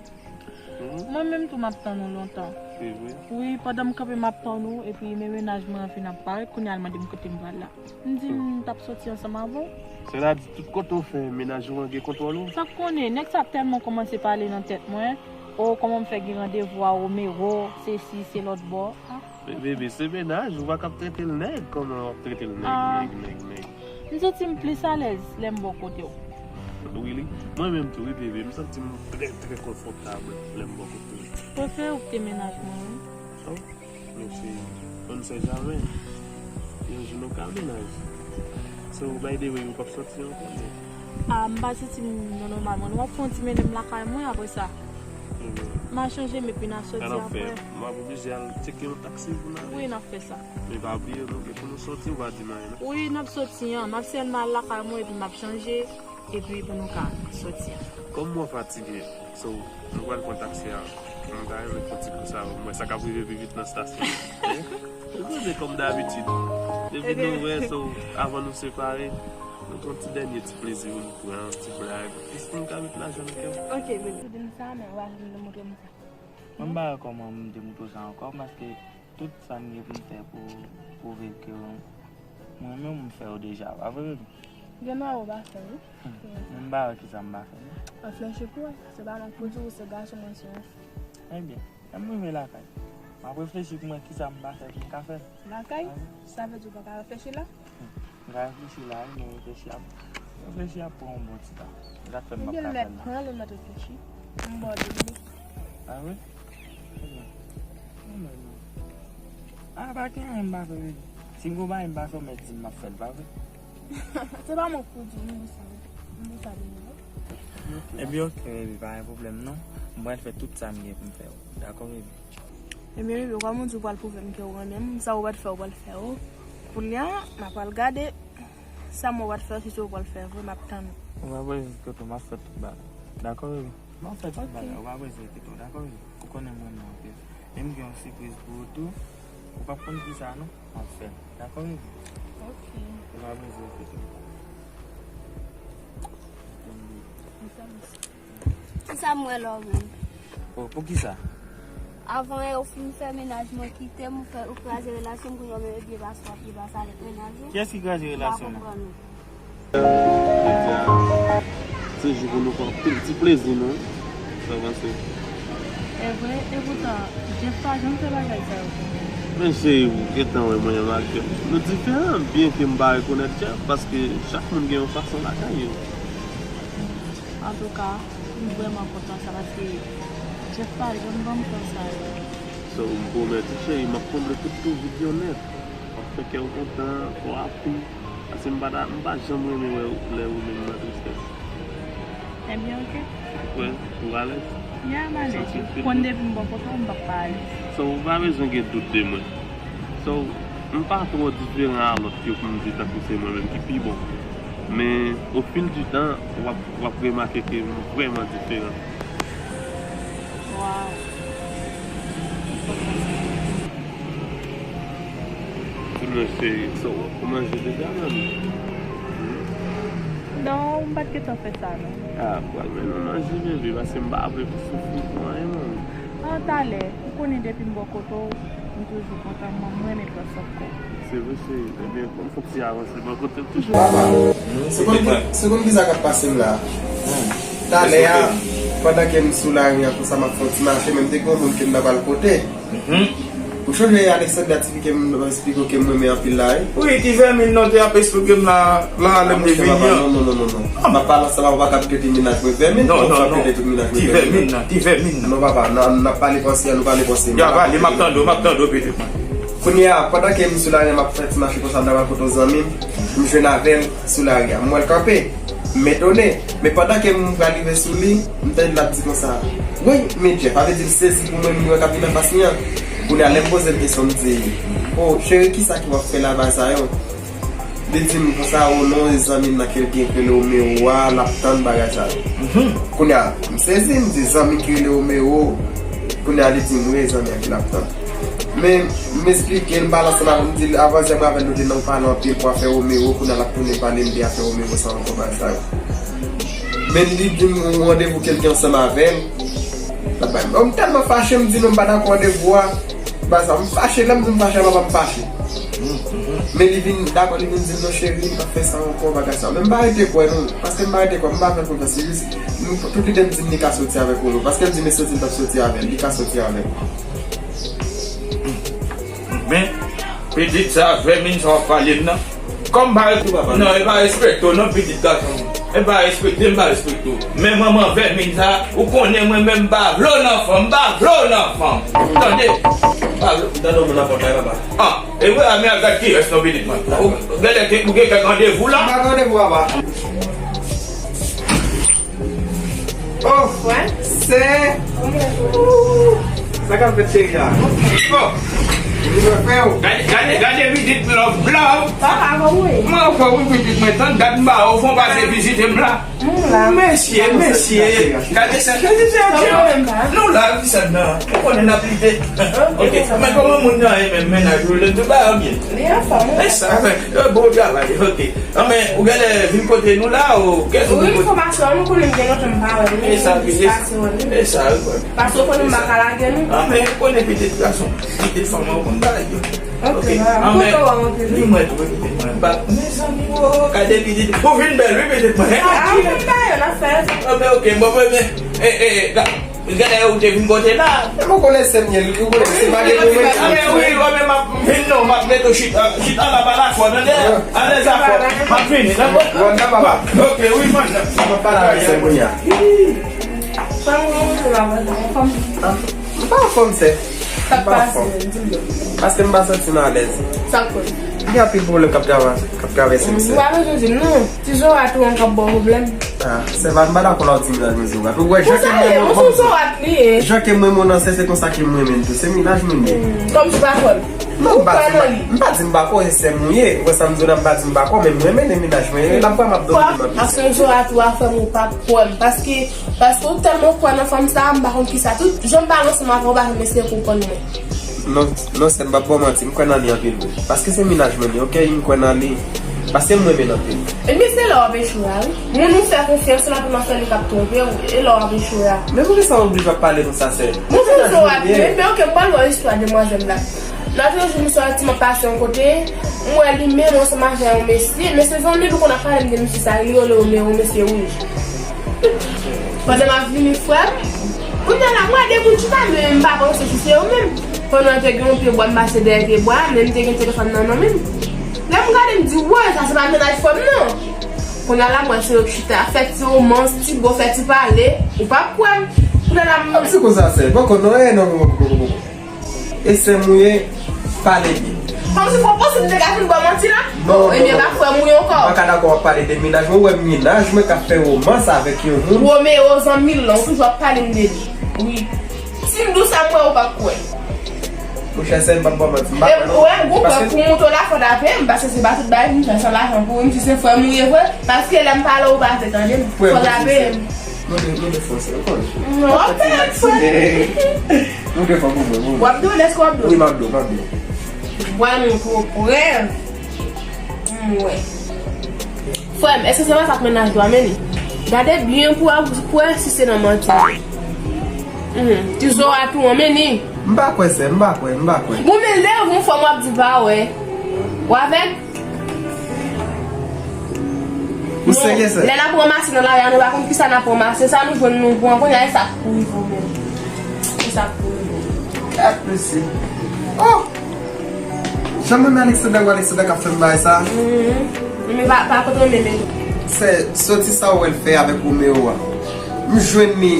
Mwen menm tou m ap tann ou lontan. Se vre? Wi, pandan m kanpe m ap tann ou, epi men mennaj mwen an vin ap parèt, kounye a l mande m kote m pral la. M di m t ap soti ansanm avè w. Sètadi tout kote w fè, mennaj ou an gen kontwòl ou? Sa k konnen, nèg sa tèlman kòmanse pale nan tèt mwen, o, kòman m fè gen randevou a Romero, sesi, se lòt bò. Ah. Be-, bebe, se mennaj, ou pa ka ap trete l nèg, kòman w ap trete l nèg, nèg, nèg, nèg? M santi m plis alèz lè m bò kote w. Really? Mwen menm tou, wi, bebe. M santi m trè, trè konfòtab lè m bò kote w. Prefere w kite mennaj mwen, wi. Oh, men cheri, on ne sait jamais. Yon jou nou ka mennaj. So, by the way, ou p ap soti ankò, men. Ah, m pa santi m nan nòmal mwen. W ap fè yon ti mennen m lakay mwen apre sa. M a chanje m epi n a soti Sa n ap fè? Apre. M ap oblije al tcheke yon taksi pou n ale. Wi, n ap fè sa. Men pa bliye, nou gen pou nou soti, ou pa di m anyen, non? Wi, n ap soti an. M ap sèlman al lakay mwen epi m ap chanje epi pou nou ka soti an. Kòm mwen fatige, so, nou pral pran taksi a. Mwen ta renmen fè yon ti kous avè w. Mwen, sa k ap rive pi vit nan estasyon. Ou konnen kòm dabitid. Depi nou wè, so, avan nou separe, nou pran ti dènye ti plezi pou nou pran, ti blag. Jis pou nou ka met lajan nan kè. Ok, bebe. Ou di m sa, men w pa janm te montre m sa. Mwen m pa wè kòman m te montre w sa ankò, paske tout sa m gen pou m fè pou pwouve ke mwen menm m fè yo deja, pa vre, bebe? Gen mwa ou pa fè, wi. Mwen m pa wè kisa m pa fè, non. Reflechi pou wè. Se pa mank pou di ou se gason, mwen se yon fi. Ebyen, lè m rive lakay, m ap reflechi pou m wè kisa m pa fè pou m ka fè l. Lakay? Sa vle di ou pa ka reflechi la? M ka reflechi la, wi, men reflechi ap, reflechi ap pran yon bon ti tan. Se sa k fè m p ap Ebyen, ka lè fè l la. Pran lè mèt reflechi. M ba w de minit. Ah wi? Ebyen, non, men non. Ah, pa gen anyen m pa fè, bebe. Si m gon bagay m pa fè, w mèt di m m ap fè l, pa vre? Se pa mwen pou di m di sa, wi. M di sa de minit. Ebyen, ok, bebe, pa gen pwoblèm, non. M pral fè tout sa m gen pou m fè yo. Dakò, bebe? Ebyen, bebe, kòm ou di ou pral pwouve m ke ou renmen m, sa ou pa t fè, ou pral fè yo. Kounye a, m ap pral gade. Sa m wè ou pa t fè, si se ou pral fè vre, m ap tann ou. Ou pa bezwen enkyete w, m ap fè tout bagay. Dakò, bebe? M ap fè tout bagay, ou pa bezwen enkyete w, dakò, bebe? Ou konnen m renmen w anpil. E m gen yon sipriz pou ou tou. Ou p ap konn kisa non, m ap fè l. Dakò, bebe? Ok. Ou pa bezwen enkyete w. Kisa m wè la w menm? Oh, poukisa? Avan e ou fin fè mennaj mwen kite m, ou fè ou kraze relasyon m, kounye a w menm epi pase w ap pase avèk mennaj ou. Kiyès ki kraze M pa relasyon nan? Konprann ou. Se jou pou nou pran pil ti plezi nou. Sa w panse? E vre, e poutan, Jeff pa janm fè bagay sa yo pou mwen. Men cheri, ou gentan wè mwen menm ak Jeff. Nou diferan, byen ke m pa rekonèt Jeff, paske chak moun gen yon fason lakay yo. Antouka, m vrèman kontan sa paske Jeff pa janm ban m tan sa yo. So, m pwomèt ou, cheri, m ap konble tout tou vid yo nèt. M ap fè kè w kontan, fè w api. Paske m pa ta, m pa janm renmen wè w lè ou menm nan tristès. Ebyen, ok. Ou kwè? Ou alèz? Ya, m alèz. Ou konn depi m bò kote w, m p ap pa alèz. So, ou pa bezwen gen dout de mwen. So, m pa twò diferan a lòt yo pou m di tankou se mwen menm ki pi bon. Men, au fil du temps, w ap, w ap remake ke m vrèman diferan. Waw. Ti mwen cheri, so, ou manje deja, manmi? Non, m pa t gentan fè sa, non. Ah, pral mennen w manje, bebe, paske m pa vle pou soufri pou anyen, manmi. An, talè, ou konnen depi m bò kote w, m toujou kontan, mwen, m renmen pran swen kò w. Se vre, cheri. Ebyen, fò m fè yon ti avanse bò kote m toujou. Se konn ki, se konn kisa k ap pase m la. Talè a, pandan ke m sou lari an konsa, m ap fè yon ti mache, men m te gen yon moun ke m ta pral kote. Ou sonje Alexandra ti fi ke m eksplike w ke m renmen anpil la, wi? Wi, ti vèmin nan te ap eksplike m la, la lè m te vini an. Non, non, non, non, non. M ap pale ansanm avè w, ou pa ka trete mennaj mwen vèmin, ou pa trete tout mennaj mwen vèmin. Ti vèmin nan, ti vèmin nan. Non, papa, n ap pale panse a nou, pale panse. Ya, pale, m ap tande w, m ap tande w, pitit mwen. Kounye a, pandan ke m sou lari an, m ap fè ti mache konsa, m ta pral kote yon zanmi m, m jwenn avè l sou lari a. M wè l kanpe, m etone. Men pandan ke m pral rive sou li, m tande l ap di konsa, "Woy, men Jeff, sa vle di l sezi pou mwen, moun yo k ap vin anfas li an." Kounye a, lè m poze l kesyon, m di, "O, cheri, kisa ke w ap fè la, bagay sa yo?" Li di m konsa, "O non, e zanmi m nan ke l gen k rele Romeo a, l ap tann bagay sa yo." Kounye a, m sezi, m di, "Zanmi ki rele Romeo?" Kounye a, li di m, "Wi, e zanmi an ke l ap tann." Men, m esplike l, m pale ansanm avè l, m di l, "Avan yè mwen avè l, nou te nan yon pale anpil pou afè Romeo, kounye a l ap tounen pale m de afè Romeo sa ankò, bagay sa yo." Men li di m yon randevou ke l gen ansanm avè l. L ap bay m. M tèlman fache, m di non, m pa dakò randevou a. Bagay sa, m fache, lè m di m fache, papa, m fache. Men li vin dakò, li vin di m, "Non, cheri, m p ap fè sa ankò, bagay sa." Men m pa rete kwè, non, paske m pa rete kwè, m pa fè l konfyans. Li jis, m, tout lide m di m li ka soti avèk Romeo, paske l di m e soti l t ap soti avè l, li ka soti avè l. Men, pitit sa, vèmin sa w ap pale m nan. Kòm m pa respekte w, papa. Non, e pa respekte w, non, pitit gason. E pa respekte, m pa respekte w. Men manman vèmin sa, ou konnen mwen menm m pa vle w nan fanm, m pa vle w nan fanm. Tande? M pa vle w. Tande w, moun nan pòt la, papa. Ah, e vre, a, men al gad kiyès non, pitit mwen. Ou, genlè ke, ou gen kèk randevou la? M pa gen randevou, papa. Oh, sè. Sa k ap fèt, cheri a? Oh. Li mwen frè w. Gade, gade, gade pitit love, love. Papa, kòman w ye? Mwen anfòm wi, pitit mwen, tann dat m ba w, fò w pase vizite m la. Mesye, mesye. Gade sa, gade sa, nou la, wi, sa nan. Ou konnen n ap lide. Ok, men kòman moun nan ye menm, mennaj ou, lè tout bagay byen? Li anfòm, wi. E sa, men, bon travay, ok. Anben, ou genlè vin kote nou la, ou kèt ou vin kote? Wi, fòmasyon, nou konnen m gen lontan m pa wè l, men sa, m jis pase wè l. E sa, wi, frè. Paske ou konnen m pa ka lage nou. Anben, ou konnen pitit gason, pitit fanm, ou konn bagay yo. Ok, anben, m kontan wè w anpil, wi. Wi, mwen tou, wi, pitit mwen. Ba, mezanmi, o, gade pitit, ou vin bèl, wi, pitit mwen. Ah, ou vin bèl, n ap fè. Anben, ok, bon, bon, men, e, e, la. Genlè ou te vin kote la. E mwen konnen sè m ye, ou konnen se pa gen moun mwen. Anben wi, anben m ap vin non, m ap mete w chita, chita la pa la fò, tande? Alèz la fò. M ap vini, dakò? Bon, nan papa. Ok, wi, man. M ap pale avèk sè m kounye a. Fanm ou fanm? M pa anfòm, sè. Sa k pase? Di m non. Paske m pa santi m alèz. Sa k koz? Gen anpil pwoblèm k ap travè-, k ap travèse m, sè. Ou pa bezwen di m non. Ti Zorat ou an k ap ba w pwoblèm. Ah, sè pa, m pa dakò lè w di mennaj mwen Zorat. Ou wè, jan ke m renmen w, jan ke m renmen w nan sè, se konsa ke m renmen l tou. Se mennaj mwen li ye. Kòmsi w pa kwè m? Non, m pa di m pa, m pa di m pa kwè w, se sè m ou ye. Ou wè sa m di w la, m pa di m pa kwè w, men m renmen l, e mennaj mwen, l ap kwè m ap domine m anpil. Paske Zorat ou a fè m ou pa kwè m. Paske, paske ou tèlman kwè nan fanm sa, m pa konn kisa. Tout jan m pale ansanm avè w, ou pa janm eseye konprann mwen. Non, non, sè m p ap ba w manti, m kwè nan li anpil vre. Paske se mennaj mwen li, ok, m kwè nan li. Paske m renmen l anpil. Ebyen, se lè w ap echwe a, wi. Moun ou fè konfyans la, pou nan fè li k ap twonpe w, e lè w ap echwe a. Men poukisa w oblije ap pale konsa, sè? Moun se Zorat li ye, men ok, m pral ba w istwa demwazèl la. Lòt jou, m sòti, m ap pase yon kote, m wè li menm ansanm avè yon mesye, mesye zanmi l, ou konn ap pale m de mesye sa, li rele Romeo, mesye wouj. Pandan m ap vini, frè m, kounye a la, m wè de moun chita, men m pa panse si se yo menm. Pandan te gen yon pye bwa, m pase dèyè pye bwa a, men m te gen telefòn nan nan men m. Lè m gade, m di, woy, sa se pa mennaj frè m, non. Kounye a la, m wè se yo k chita, fè ti womans, ti bo, fè ti pale, ou p ap kwè m. Kounye a la, m... Se konsa, sè. Poko, non, eh, non, poko, poko, poko. E sè m ou ye, pale byen. Kòmsi fò posib m te ka fin ba w manti la? Non, non, non. Ebyen, pa frè m ou ye ankò. M pa ka dakò w ap pale de mennaj mwen. Ou wè mennaj mwen k ap fè womans avèk yon moun. Romeo, zanmi l lan, ou toujou ap pale m de li. Wi. Si m di w sa, m kwè ou p ap kwè. Monchè, sè m p ap ba w manti. M pa kwè non. Ou wè, ou kwè pou mouton la fò tape m, paske se pa tout bagay m fè san lajan pou ou. M di se frè m ou ye vre, paske lè m pale w pa vle tande m. Fò tape m. Nou de, nou de fò, sè, ou konnen. Non, w ap peye frè. Nou de fò pou mwen, pou mwen. W ap dwe, èske w ap dwe? Wi, m ap dwe, m ap dwe. Bwa nou twò prè. M wè. Frè m, èske se pa sa k mennaj ou a mennen? Gade byen pou w ap, pou w wè si se nan manti. Mhm. Ti Zorat ou an mennen. M pa kwè, sè, m pa kwè, m pa kwè. Bon, men lè yon frè m w ap di pa wè. W avèg? Ou serye, sè? Lè n ap ranmase nan lari a, nou pa konn kisa n ap ranmase. Sa nou jwenn, nou pran. Kounye a, e sa k pou rive w menm. E sa k pou rive w. Gad mesye. Oh! Jan m renmen Alexander, ou Alexander k ap fè m bagay sa. Mhm. Men pa, pa kontan renmen men. Sè, soti sa ou wè l fè avèk Romeo a. M jwenn li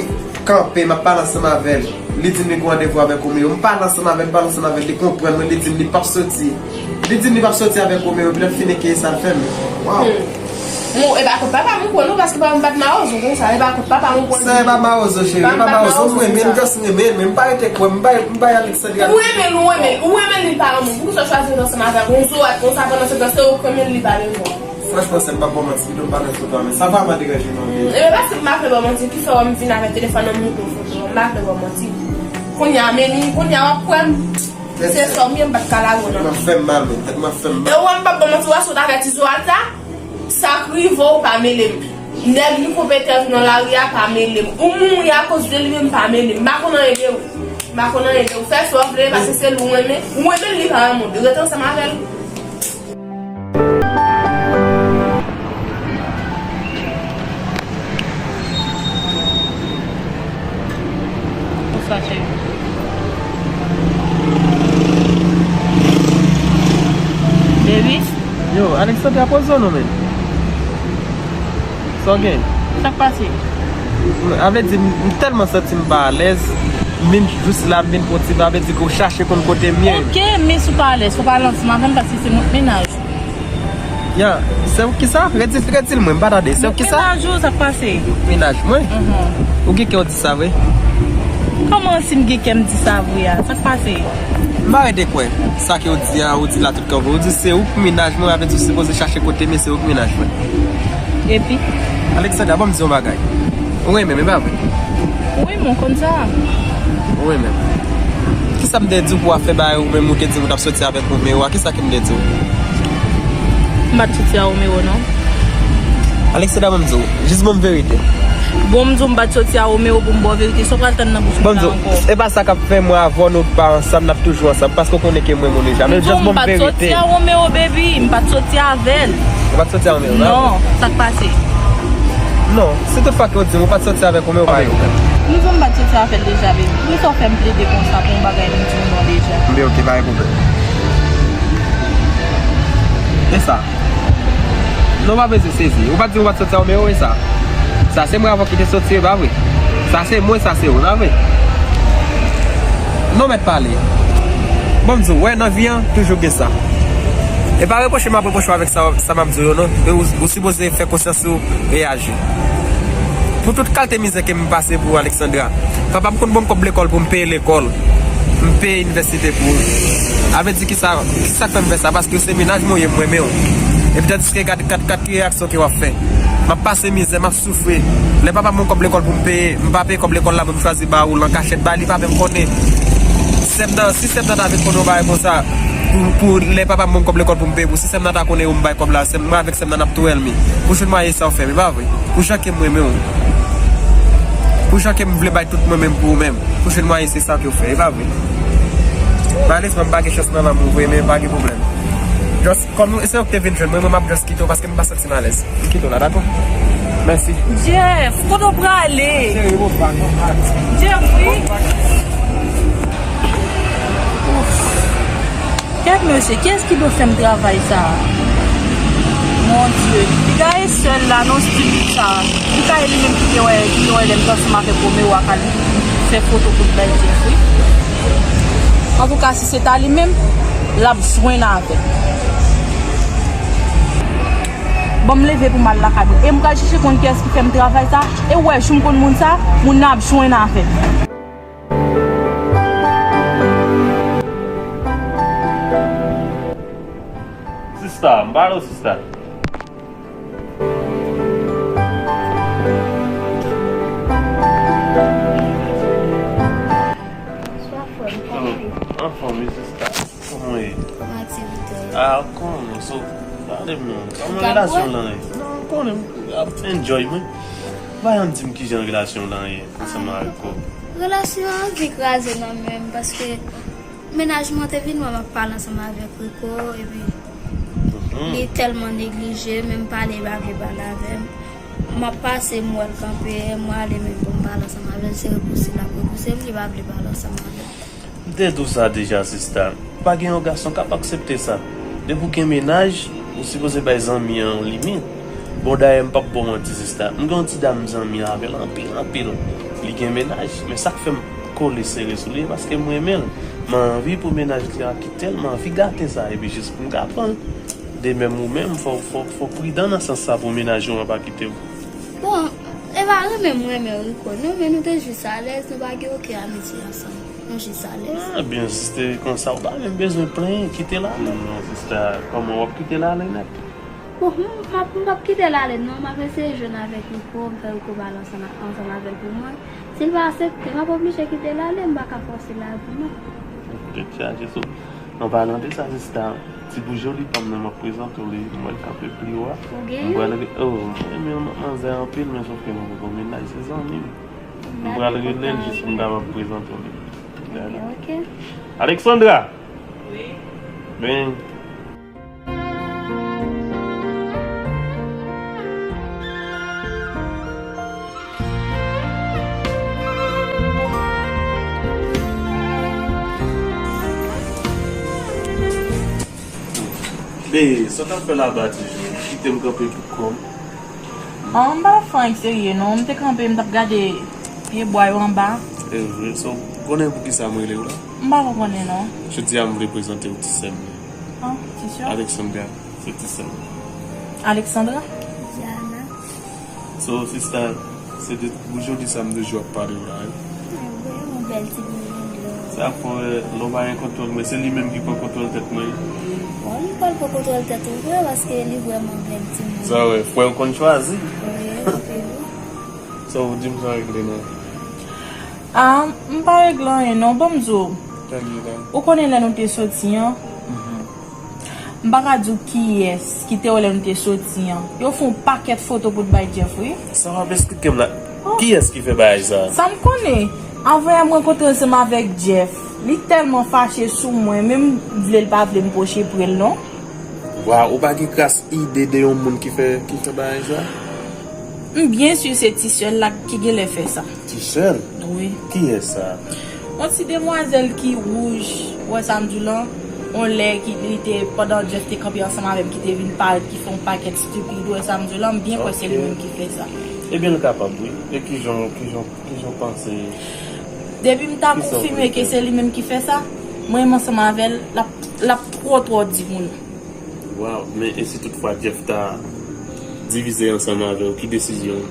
kanpe, m ap pale ansanm avè l. Li di m li gen randevou avèk Romeo. M pale ansanm avè l, m pale ansanm avè l, li konprann mwen, li di m li p ap soti. Li di m li p ap soti avèk Romeo, epi lè m fini ke sa l fè m. Waw. Hmm. Bon, e pa kont papa m ou pran non, paske papa m pa t mawozo konsa, e pa kont papa m ou pran. Sa e pa mawozo, cheri, e pa mawozo, m renmen l, m just renmen l, men m pa rete kwè, m pa, m pa Alexandria. Ou renmen l, ou renmen l, ou renmen l, li pa renmen w. Poukisa w chwazi ret ansanm avèk yon zorat konsa pandan se tan se ou k renmen l, li pa renmen w? Franchman, sè m p ap ba w manti, pito m pa nan foto a, men sa vrèman deranje m anpil. Hmm, e pa si m pa vle ba w manti, ki fè w m vin avèk telefòn nan m montre w foto a, m pa vle ba w manti. Kounye a, men li, kounye a w ap kwè m. Se sa w m ye, m pa t ka lage w nan. Tèt mwen ap fè m mal, men tèt mwen ap fè m mal. E w wè m p ap ba w manti, w wè si w t avèti Zorat sa, sa k rive w pa mele m. Nèg li konpetan nan lari a pa mele m. Ou mouri akoz de li, men m pa mele m. M pa konn anyen de ou. M pa konn anyen de ou. Fè sa w vle, paske se li w renmen. Ou renmen l, li pa renmen w. Rete ansanm avè l. Bonswa, cheri. Baby? Yo, Alexandra, poze w non, men. Sa w gen? Sa k pase? A vle di, m, m tèlman santi m pa alèz, m vin jis la, m vin pran ti pa, vle di ke w chache konn kote m ye. Ok, men si w pa alèz, fò w pale ansanm avè m paske se mwen k mennaj ou. Ya, se w ki sa? Redi, redi l mwen, m pa tande. Se w ki sa? Mennaj ou, sa k pase? Mennaj mwen? Mhm. Ou gen kè w di sa vre? Kòman si m gen kè m di sa vre a? Sa k pase? M pa rete kwè sa ke w di a, ou di la tout kè w vre. Ou di se ou k mennaj mwen, avè di w sipoze chache kote m ye, se ou k mennaj mwen. Epi? Alexandra, ban m di yon bagay. Ou renmen m, e pa vre? Wi, mwen konn sa. Ou renmen m. Kisa m te di w pou w ap fè bagay ou menm ou te di m ou t ap soti avèk Romeo a? Kisa ke m te di w? M pa t soti a Romeo, non. Alexandra, ban m di w, jis ban m verite. Bon, m di w m pa t soti a Romeo pou m ba w verite. Sa w pral tann nan bouch mwen la ankò? Ban m di w, e pa sa k ap fè mwen avè w nou pa ansanm, n ap toujou ansanm, paske w konnen ke m renmen w deja. Men just ban m verite. M di w m pa t soti a Romeo, baby. M pa t soti avè l. Ou pa t soti avè l, non? Non, sa k pase? Non, si tout fwa ke w di m ou pa t soti avèk Romeo, pa gen pwoblèm. M di w m pa t soti avè l deja, baby. Poukisa w fè m plede konsa pou yon bagay m di w non deja? Enben, ok, pa gen pwoblèm. E sa? Non, w pa bezwen sezi. Ou pa t di m ou pa t soti a Romeo, e sa? Sa se mwen avè w ki te soti, e pa vre? Sa se mwen, sa se ou, e pa vre? Non, mèt pale. Bon, m di w, wè, nan vi an, toujou gen sa. E pa repwoche m ap repwoche w avèk sa, sa m ap di w yo, non. E ou, ou sipoze fè konsyans ou e aji. Pou tout kalte mizè ke m pase pou Alexandra. Papa m konn ban m kòb lekòl pou m peye lekòl. M peye inivèsite pou ou. A vle di kisa, kisa k fè m fè sa? Paske se mennaj mwen ou ye, m renmen w. Epi tandiske gad, gad, gad ki reyaksyon ke w ap fè. M ap pase mizè, m ap soufri. Lè papa m ban m kòb lekòl pou m peye, m pa peye kòb lekòl la, mwen m chwazi ba ou l an kachèt, ba li pa menm konnen. Sè m nan, si sè m nan ta vin konnen yon bagay konsa, pou, pou lè papa m ban m kòb lekòl pou m peye, pou si sè m nan ta konnen ou m bay kòb la, sè m, mwen avèk sè m nan n ap tou ènmi. Pou jwenn mwayen sa w fè m, e pa vre? Pou jan ke m renmen w. Pou jan ke m vle bay tout mwen menm pou ou menm. Pou jwenn mwayen se sa ke w fè, e pa vre? Malerezman, m pa gen chans nan lanmou vre, men pa gen pwoblèm. Just, kòm se yo ki te vin jwenn mwen, mwen m ap just kite w paske m pa santi m alèz. M kite w la, dakò? Mèsi. Jeff, kote w prale? Cheri, bon, pa, bon, pa. Jeff, wi. Kèt mesye, kiyès ki dwe fè m travay sa a? Mon Dieu, piga e sèl la nan stil sa a. Piga e li menm ki te wè, ki te wè lè m t ansanm avèk Romeo a k al fè foto pou l bay Jeff, wi. Antouka, si se ta li menm, l ap jwenn avè m. Bon, m leve pou m al lakay mwen. E m pral chèche konn kiyès ki fè m travay sa a. E w wè, jou m konn moun sa a, moun nan ap jwenn avè m. Sista, m pale w, sista. Bonswa, frè m, kòman w ye? Anfòm, wi, sista. Kòman w ye? Kòman aktivite w ye? Ah, kòman, so, pale m non. Kòman relasyon w lan ye? Non, konnen m ap enjoy, mwen. Pa janm di m kijan relasyon w lan ye ansanm avèk kò. Relasyon an anvi kraze nan men m, paske mennaj mwen te vin wè m ap pale ansanm avèk Rico, epi li tèlman neglije, menm pale li pa vle pale avè m. M ap pase, m wè l kanpe, m ale menm pou m pale ansanm avè l, se repouse l ap repouse m, li pa vle pale ansanm avè m. M te di w sa deja, sista. Pa gen yon gason k ap aksepte sa. Depi w gen mennaj, ou sipoze bay zanmi an yon limit. Bon, dayè, m p ap ba w manti, sista. M gen yon ti dam zanmi avè l anpil, anpil. Li gen mennaj, men sa k fè m kole sere sou li, e paske m renmen l. M anvi pou mennaj li a kite l, m anvi gate sa, epi jis pou m ka pran l. De menm ou menm, fò, fò, fò pridan nan sans sa pou mennaj ou an pa kite w. Bon, e pa renmen m renmen Rico, non, men nou te jis alèz, nou pa gen okenn amitye ansanm. Nou jis alèz. Ah, byen, si se te konsa, ou pa menm bezwen plenyen, kite l ale. Non, sista, kòman w ap kite l ale nèt? Bon, m, m ap, m p ap kite l ale, non, m ap eseye jwenn avèk Rico, m fè Rico pale ansanm, ansanm avè l pou mwen. Si l pa aksepte, m ap oblije kite l ale, m pa ka fòse l avè mwen. Tèt chaje sou. An palan de sa, sista, ti boujoli pa m nan, m ap prezante w li. M wè l kanpe pi wo a. Ou gen youn? M pral re-, oh, mwen renmen manzè anpil, men sòf ke mwen poko mennaj, se zanmi m. M pral rele l jis pou m kapab prezante w li. Ok, ok. Alexandra! Wi? Ben, Be, sa w t ap fè laba, ti Jou? Kite m kanpe pou kò m. An, m pa t ap fè anyen k serye, non. M te kanpe, m t ap gade pye bwa yo anba. E vre, so, w konnen poukisa m rele w la? M pa ko konnen, non. Jodi a, m vle prezante w ti sè m nan. An, ti sè? Alexandra, se ti sè m. Alexandra? Diana. So, sista, se de, jodi sa m toujou ap pale w la, wi. Mwen vre, yon bèl ti moun, non. Sa fè w wè, lè w pa gen kontwòl mwen, se li menm ki pran kontwòl tèt mwen. Bon, li pral pran kontwòl tèt ou vre, paske li vrèman bèl ti moun. Sa w wè, frè w konn chwazi. Wi, anpil, wi. So, w di m sa w regle non. Ah, m pa regle anyen non, ban m di w. Tande la. Ou konnen lè nou te soti an? Mhm. M pa ka di w kiyès ki te wè lè nou te soti an. Yo fè yon pakèt foto pou t bay Jeff, wi. Sa w ap esplike m la? Oh. Kiyès ki fè bagay sa? Sa m konnen. Anvan yè m rankontre ansanm avèk Jeff, li tèlman fache sou mwen, menm vle l pa vle m pwoche pre l non. Waw, ou pa gen kras ide de yon moun ki fè, ki fè bagay sa? M byen si se ti sè l la ki genlè fè sa. Ti sè l? Wi. Kiyès sa? Yon ti demwazèl ki wouj, ou wè sa m di w lan? On lè ki li te, pandan Jeff te kanpe ansanm avè m, ki te vin parèt, ki fè yon pakèt stupid, ou wè sa m di w lan? M byen kwè se li menm ki fè sa. Ebyen, l kapab, wi. E kijan, kijan, kijan w panse? Depi m ta konfime ke se li menm ki fè sa, mwen menm ansanm avè l, l ap, l ap twò, twò di moun. Waw, men e si toutfwa Jeff ta divize ansanm avè w, ki desizyon w?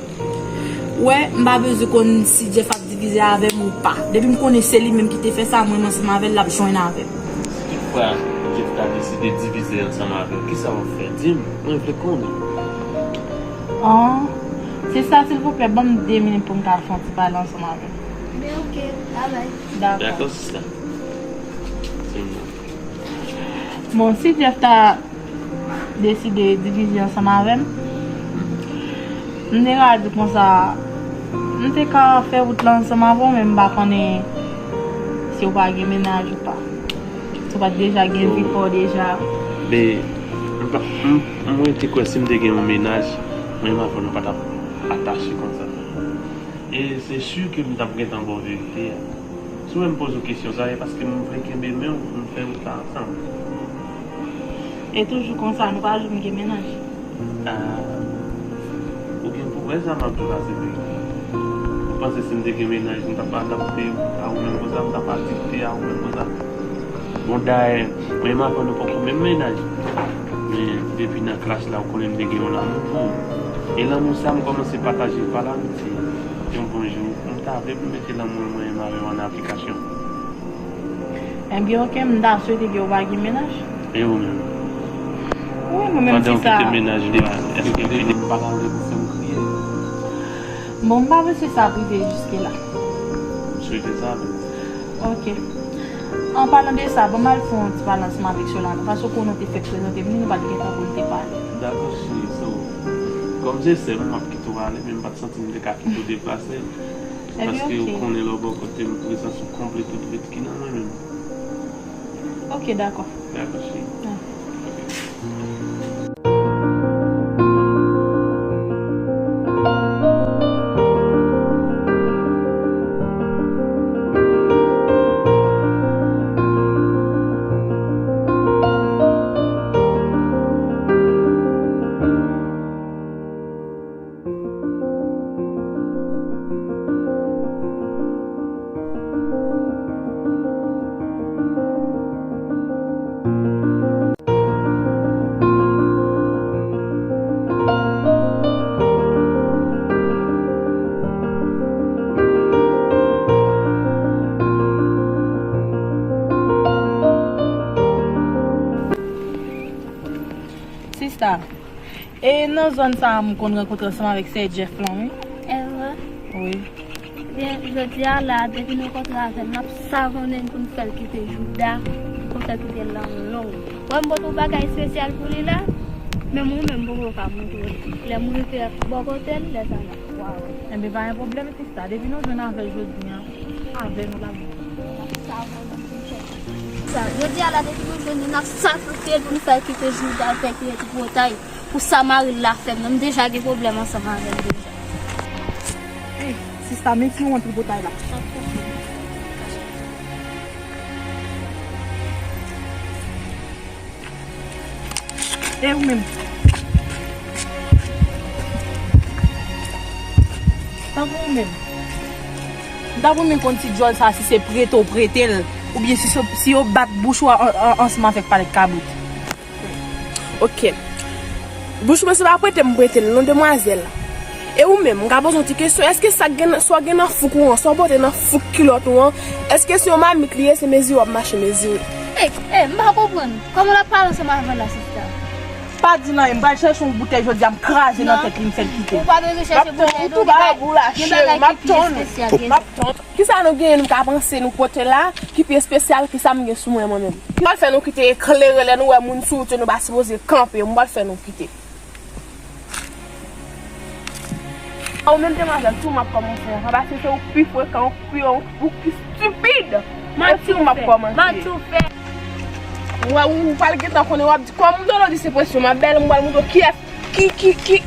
Wè, m pa bezwen konn si Jeff ap divize avè m ou pa. Depi m konnen se li menm ki te fè sa, mwen menm ansanm avè l, l ap jwenn avè m. Si toutfwa Jeff ta deside divize ansanm avè w, kisa w ap fè? Di m, mwen vle konnen. An, sista, silvouplè, ban m de minit pou m ka fè yon ti pale ansanm avè l. Ben, oke, babay. Dakò. Dakò, sista. Se mwen. Bon, si Jeff ta deside divize ansanm avè m, m te ka di konsa, m te ka fè wout la ansanm avè w, men m pa konnen si w pa gen mennaj ou pa. Si w pa t deja gen vi pa w deja. Men, m pa, m, mwen te kwè si m te gen yon mennaj, mwen menm avè w nou pa t ap atache konsa. E se si ke m t ap gentan ba w verite a. Si w wè m poze w kesyon sa, e paske m vle kenbe men w pou n fè wout la ansanm. E toujou konsa, nou pa janm gen mennaj? Ah, ou gen pou wè sa m ap di w la, se verite. Ou panse si m te gen mennaj, m t ap adapte a ou menm konsa, m t ap adikte a ou menm konsa? Bon, dayè, mwen menm avè w nou poko menm mennaj. Men depi nan klas la, ou konnen m te gen yon lanmou pou ou. E lanmou sa, m kòmanse pataje l pa lamiti. Yon bon jou, m ta vle pou m mete lanmou mwen menm avè w an aplikasyon. Ebyen, oke, m ta swete ke w pa gen mennaj. E ou menm? Wi, mwen menm, pandan w kite mennaj la, èske w te fini pale avè l pou fè m kriye? Bon, m pa panse sa ap rive jiske la. M swete sa, men. Oke. An palan de sa, ban m al fè yon ti pale ansanm avèk Solano, paske konnen w te fèk prezante m li, nou pa t gen tan pou n te pale. Dakò, cheri, so, kòm se sè m, m ap kite w ale, men m pa t santi m te ka kite w deplase. Ebyen, oke. Paske ou konnen lè w bò kote m, prezans ou konble tout vid ki nan mwen menm. Oke, dakò. Dakò, cheri. Ah. Sista, e nan zòn sa a m konn rankontre ansanm avèk sè Jeff lan, wi. Evre? Wi. Byen, jodi a la, depi nou rankontre avè l, n ap savonnen l pou n fè l kite jouda, pou n fè l kite lanmou long. Wè, m pote yon bagay espesyal pou li la, menm ou menm poko ka montre l. Lè m rive bò kote l, lè sa n ap wè. Enben, pa gen pwoblèm, sista. Depi nou jwenn avè l jodi a, avè nou l ap viv. N ap savonnen l pou n fè l kite jouda. Jodi a la, depi nou jwenn li, n ap savonnen l pou n fè l kite jouda, l fè kite tripotay. Pou sa mari l la fè m nan, m deja gen pwoblèm ansanm avè l deja. Ey, sista, men ti wont tripotay la. Sa k pase? E ou menm? Tankou ou menm. M ta renmen konn ti djòl sa, si se prete w prete l, oubyen si, se- si yo bat bouch ou an- an- ansanm avèk palèt kabrit. Ok. Bouch mwen se pa prete m prete l, non, demwazèl. E ou menm, m ka poze yon ti kesyon, èske sa k gen, sa w gen nan fouk ou an, sa w pote nan fouk kilòt ou an, èske se yon mamit li ye, se mezire w ap mache mezire? Ey, ey, m pa konprann. Kòman w ap pale ansanm avè l la, sista? Pa di l anyen, m pral chèche yon boutèy jodi a, m kraze nan tèt li, m fè l kite. Ou pa bezwen chèche boutèy, non, gen bagay, gen bagay ki pi espesyal ke sa. Kisa nou genyen nou ka panse nou pote la ki pi espesyal ke sa m gen sou mwen, mwen menm? Ki pral fè nou kite eklere lè nou wè moun sou wout yo, nou pa sipoze kanpe, m pral fè nou kite. Ou menm demwazèl, sou m ap kòmanse anfan, paske se ou k pi frekan, ou k pi, ou, ou k pi stipid. Manti ou fè. Manti ou fè. Ou wè, ou pral gentan konnen, w ap di, kòm Dolo di se presyon, m ap bèl, m pral montre w kiyès, ki, ki, ki.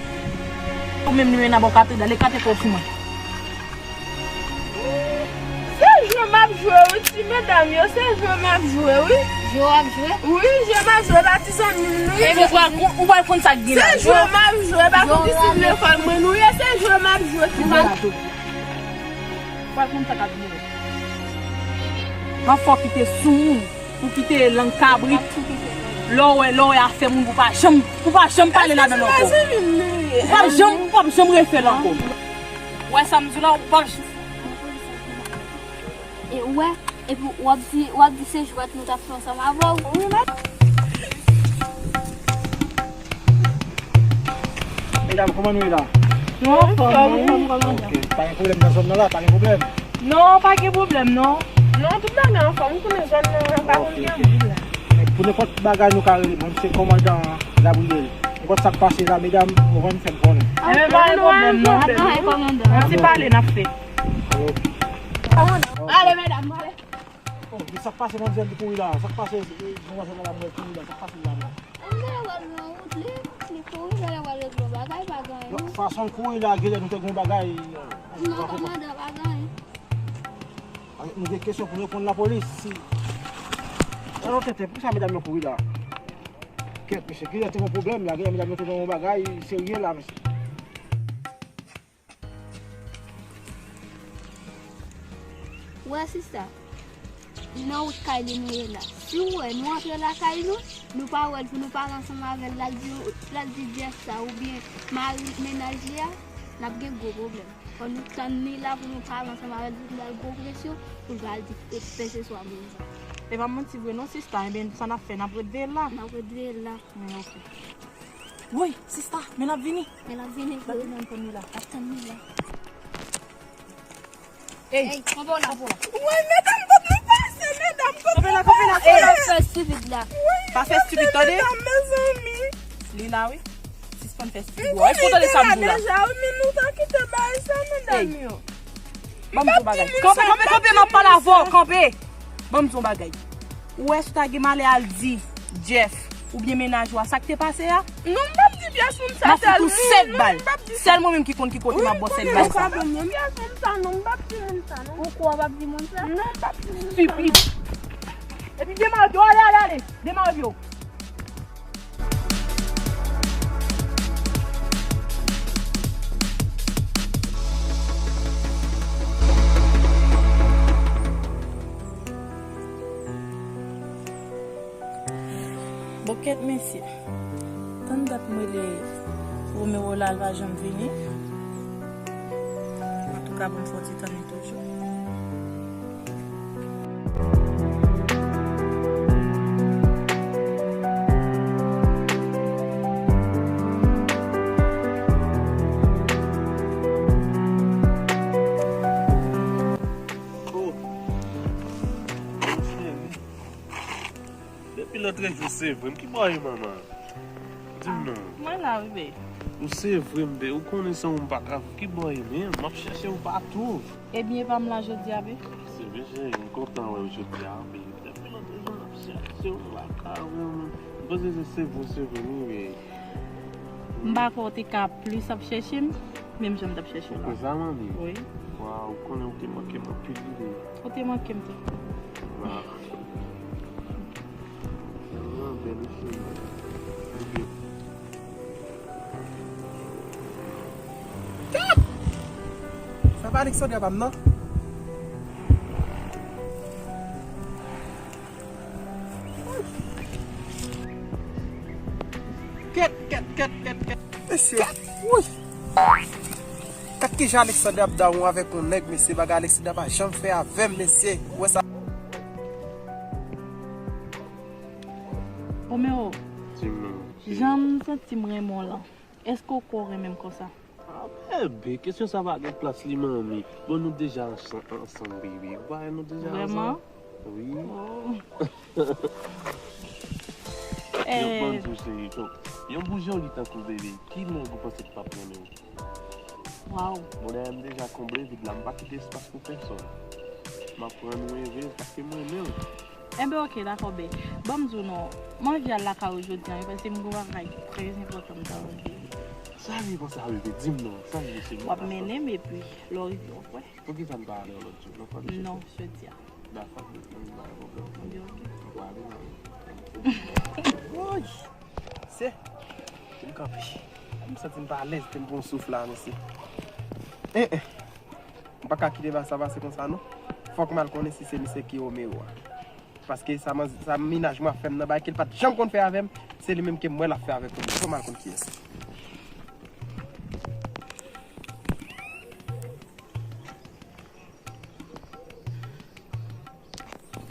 Ou menm nou menm nan bò katedral, ekate kò w sou mwen. Se jwe m ap jwe wi, ti medam yo, se jwe m ap jwe wi. Jwe w ap jwe? Wi, jwe m ap jwe, pa ti zanmi m nou ye. Epi ou pral, ou pral konn sa k gen la. Se jwe m ap jwe, pa konn ki ti lekòl mwen nou ye, se jwe m ap jwe, ti zanmi. Ou pral konn sa k ap vini. Anfò kite sou moun, ou kite lang kabrit. Lè w wè, lè w wè afè moun, ou pa janm, ou pa janm pale ladan l ankò. Ou p ap janm, ou p ap janm refè l ankò. Ou wè sa m di w la, ou p ap j- E ou wè, epi w ap di, w ap di se jwèt nou t ap fè ansanm avè w. Wi, mèt. Medam, kòman nou ye la? Nou anfòm, wi. Ok, pa gen pwoblèm nan zòn nan la, pa gen pwoblèm. Non, pa gen pwoblèm, non. Non, tout bagay anfòm, ou konnen zòn nan pa konn gen anpil la. Pou nenpòt bagay nou ka rele mwen, se kòmandan Gabriel. Nenpòt sa k pase la, medam, ou konn fè m konnen. Enben, pa gen pwoblèm, non. N ap pale, kòmandan. Yon ti pale n ap fè. Ok. Ale, medam, ale. Oh, men sa k pase manmzèl li kouri la? Sa k pase, eh, manmzèl la mwen kouri la? Sa k pase la menm? Manmzèl la pral nan wout li, li kouri, lè l pral regle yon bagay, pa gen anyen. Fason l kouri la, genlè nou te gen yon bagay. Non, kòmandan, pa gen anyen. Nou gen kesyon pou n reponn lapolis, si. Alò, tenten, poukisa medam yo kouri la? Kèt, mesye, genlè te gen yon pwoblèm la, genlè medam yo te gen yon bagay serye la, mesye. Ou wè sista, nan wout kay li nou ye la. Si w wè nou antre lakay nou, nou pa wè l pou nou pale ansanm avè l, l al di, l al di Jeff sa oubyen mari mennaj li a, n ap gen gwo pwoblèm. Fò nou tann li la pou nou pale ansanm avè l, pou nou ba l gwo presyon, pou l pa al di kèlkeswa moun sa. E pa manti vre non sista, enben sa n ap fè, n ap ret veye l la. N ap ret veye l la. Mm, ok. Woy, sista, men n ap vini. Men n ap vini vre. N ap vini, n ap tann li la. N ap tann li la. Ey, kanpe w la. Woy, medam, kot nou pase, medam, kot nou pase? Kanpe la, kanpe la, kanpe la. Fè estipid la. Pa fè estipid, tande? Medam, mezanmi. Li la, wi. Sispann fè estipid. Ou tande sa m di w la? Deja, wi, men nou ta kite bagay sa, medam yo. Ban m di w bagay. Kanpe, kanpe, kanpe, m ap pale avè w, kanpe. Ban m di w bagay. Ou wè si w ta gen malè al di Jeff oubyen mennaj ou a sa k te pase a? Non, m p ap di pyès moun sa. M ap fout ou sèt bal. Sèl mwen menm ki konn ki kote m ap ba w sèt bal sa. Ou kwè w p ap di moun sa, non? Stipid. Epi demare pye w, ale, ale, ale. Demare pye w. Bokèt mesye. Tann dat m rele Romero la, l pa janm vini. Antouka, pou m fè yon ti tann li toujou. Oh. Mon cheri. Depi lòtrejou, se vre m. Ki bò w ye, manman? Di m non. Mwen la, wi, babe. Ou se vre m, babe. Ou konnen san ou m pa ka viv. Ki bò w ye menm? M ap chèche w patou. Ebyen, e pa m la jodi a, babe? Se vre, cheri, m kontan wè w jodi a, babe. Depi lòtrejou, m ap chèche w, m pa ka wè w menm. M panse se, se vre, se vre, wi, babe. M pa kwè w te ka plis ap chèche m, menm jan m t ap chèche w la. Ou konn sa, manmi? Wi. Waw, ou konnen ou te manke m anpil, wi, babe. Ou te manke m tou. Waw. Vrèman bèl, wi, cheri. Ebyen, Alexandra pa m nan. Kèt, kèt, kèt, kèt, kèt. Mesye, woy. Gad kijan Alexandra ap dawon avèk yon nèg, mesye, bagay Alexandra pa janm fè avè m, mesye. Ou wè sa? Romeo, jan m santi m renmen w lan, èske w kwè w renmen m konsa? Ah, bebe, kesyon sa pa gen plas li, manmi. Bon, nou deja ansan-, ansanm, bebe. Ou pa wè nou deja ansanm? Vrèman? Wi. Oh. Yo, eh, ban di w, cheri, tonton. Yon boujyon li tankou bebe. Ki nèg ou panse k p ap renmen w? Waw. Bon, dayè, m deja konble vid la. M pa kite espas pou pèsòn. M ap rann ou eve paske m renmen w. Enben, oke, dakò, bè. Ban m di w non, m anvi al lakay ou jodi a, wi, paske m gen yon bagay trè enpòtan m ta anvi. Sa rive konsa, bebe, di m non. Sa rive, cheri, w ap mennen m, epi lè w rive, w ap wè. Poukisa n pa ale yon lòt jou? Non, jodi a. Dakò, bebe, pa gen pwoblèm. Oke, oke. N pral ale, manmi. Woy! Se, m kanpe. M santi m pa alèz, te m pran yon souf la, mesye. Eh, eh. M pa ka kite bagay sa pase konsa, non. Fòk m al konnen si se misye ki Romeo a. Paske sa, sa mennaj mwen ap fè m nan bagay ke l pa t janm konn fè avè m, se li menm ke m wè l ap fè avèk Romeo. Fò m al konn kiyès.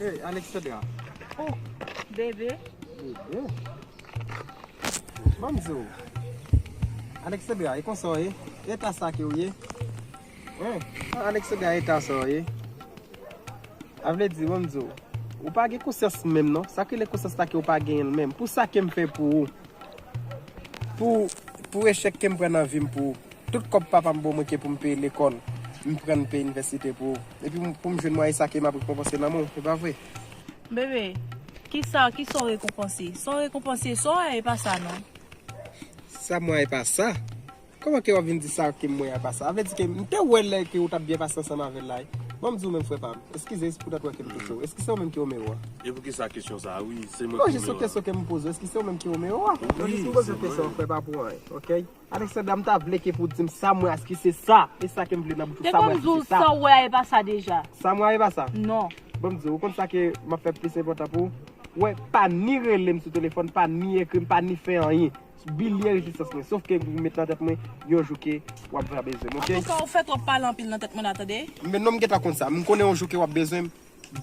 Hey, Alexandra. Oh, bebe. Bebe. Ban m di w. Alexandra, e konsa w ye? Eta sa ke w ye? Hein? Alexandra, eta sa w ye? A vle di, ban m di w, ou pa gen konsyans menm non. Sa k rele konsyans la ke w pa genyen l menm. Pou sa ke m fè pou ou. Pou, pou echèk ke m pran nan vi m pou ou. Tout kòb papa m ban mwen ke pou m peye lekòl, m pran m peye inivèsite pou ou. Epi m, pou m jwenn mwayen sa ke m ap rekonpanse lanmou, e pa vre? Bebe, kisa, kisa w rekonpanse? Sa w rekonpanse, sa w wè, e pa sa non. Sa m wè, e pa sa? Kòman ke w ap vin di sa ke m wè, e pa sa? A vle di ke m te wè lè ke ou t ap byen pase ansanm avè l la, wi. Ban m di w menm, frè pa m. Eskize, poutèt wè ke m touche w. Eske se ou menm ki Romeo a? E poukisa kesyon sa a? Wi, se mwen ki Romeo a. Non, jis yon kesyon ke m poze w. Eske se ou menm ki Romeo a? Non, jis m poze w kesyon, frè, pa pou anyen, oke? Alexandra, m ta vle ke pou w di m sa m wè a, eske se sa? E sa ke m vle nan bouch ou, sa m wè a, eske se sa? Te konn di w sa w wè a, e pa sa deja. Sa m wè a, e pa sa? Non. Ban m di w, ou konn sa ke m ap fè plis enpòtan pou ou? Wè, pa ni rele m sou telefòn, pa ni ekri m, pa ni fè anyen. Bilye rezistans mwen. Sof ke ou met nan tèt mwen, yon jou ke w ap vin bezwen m, oke? Antouka, ou fè twòp pale anpil nan tèt mwen la, tande? Men non, m gentan konn sa. M konnen yon jou ke w ap bezwen m.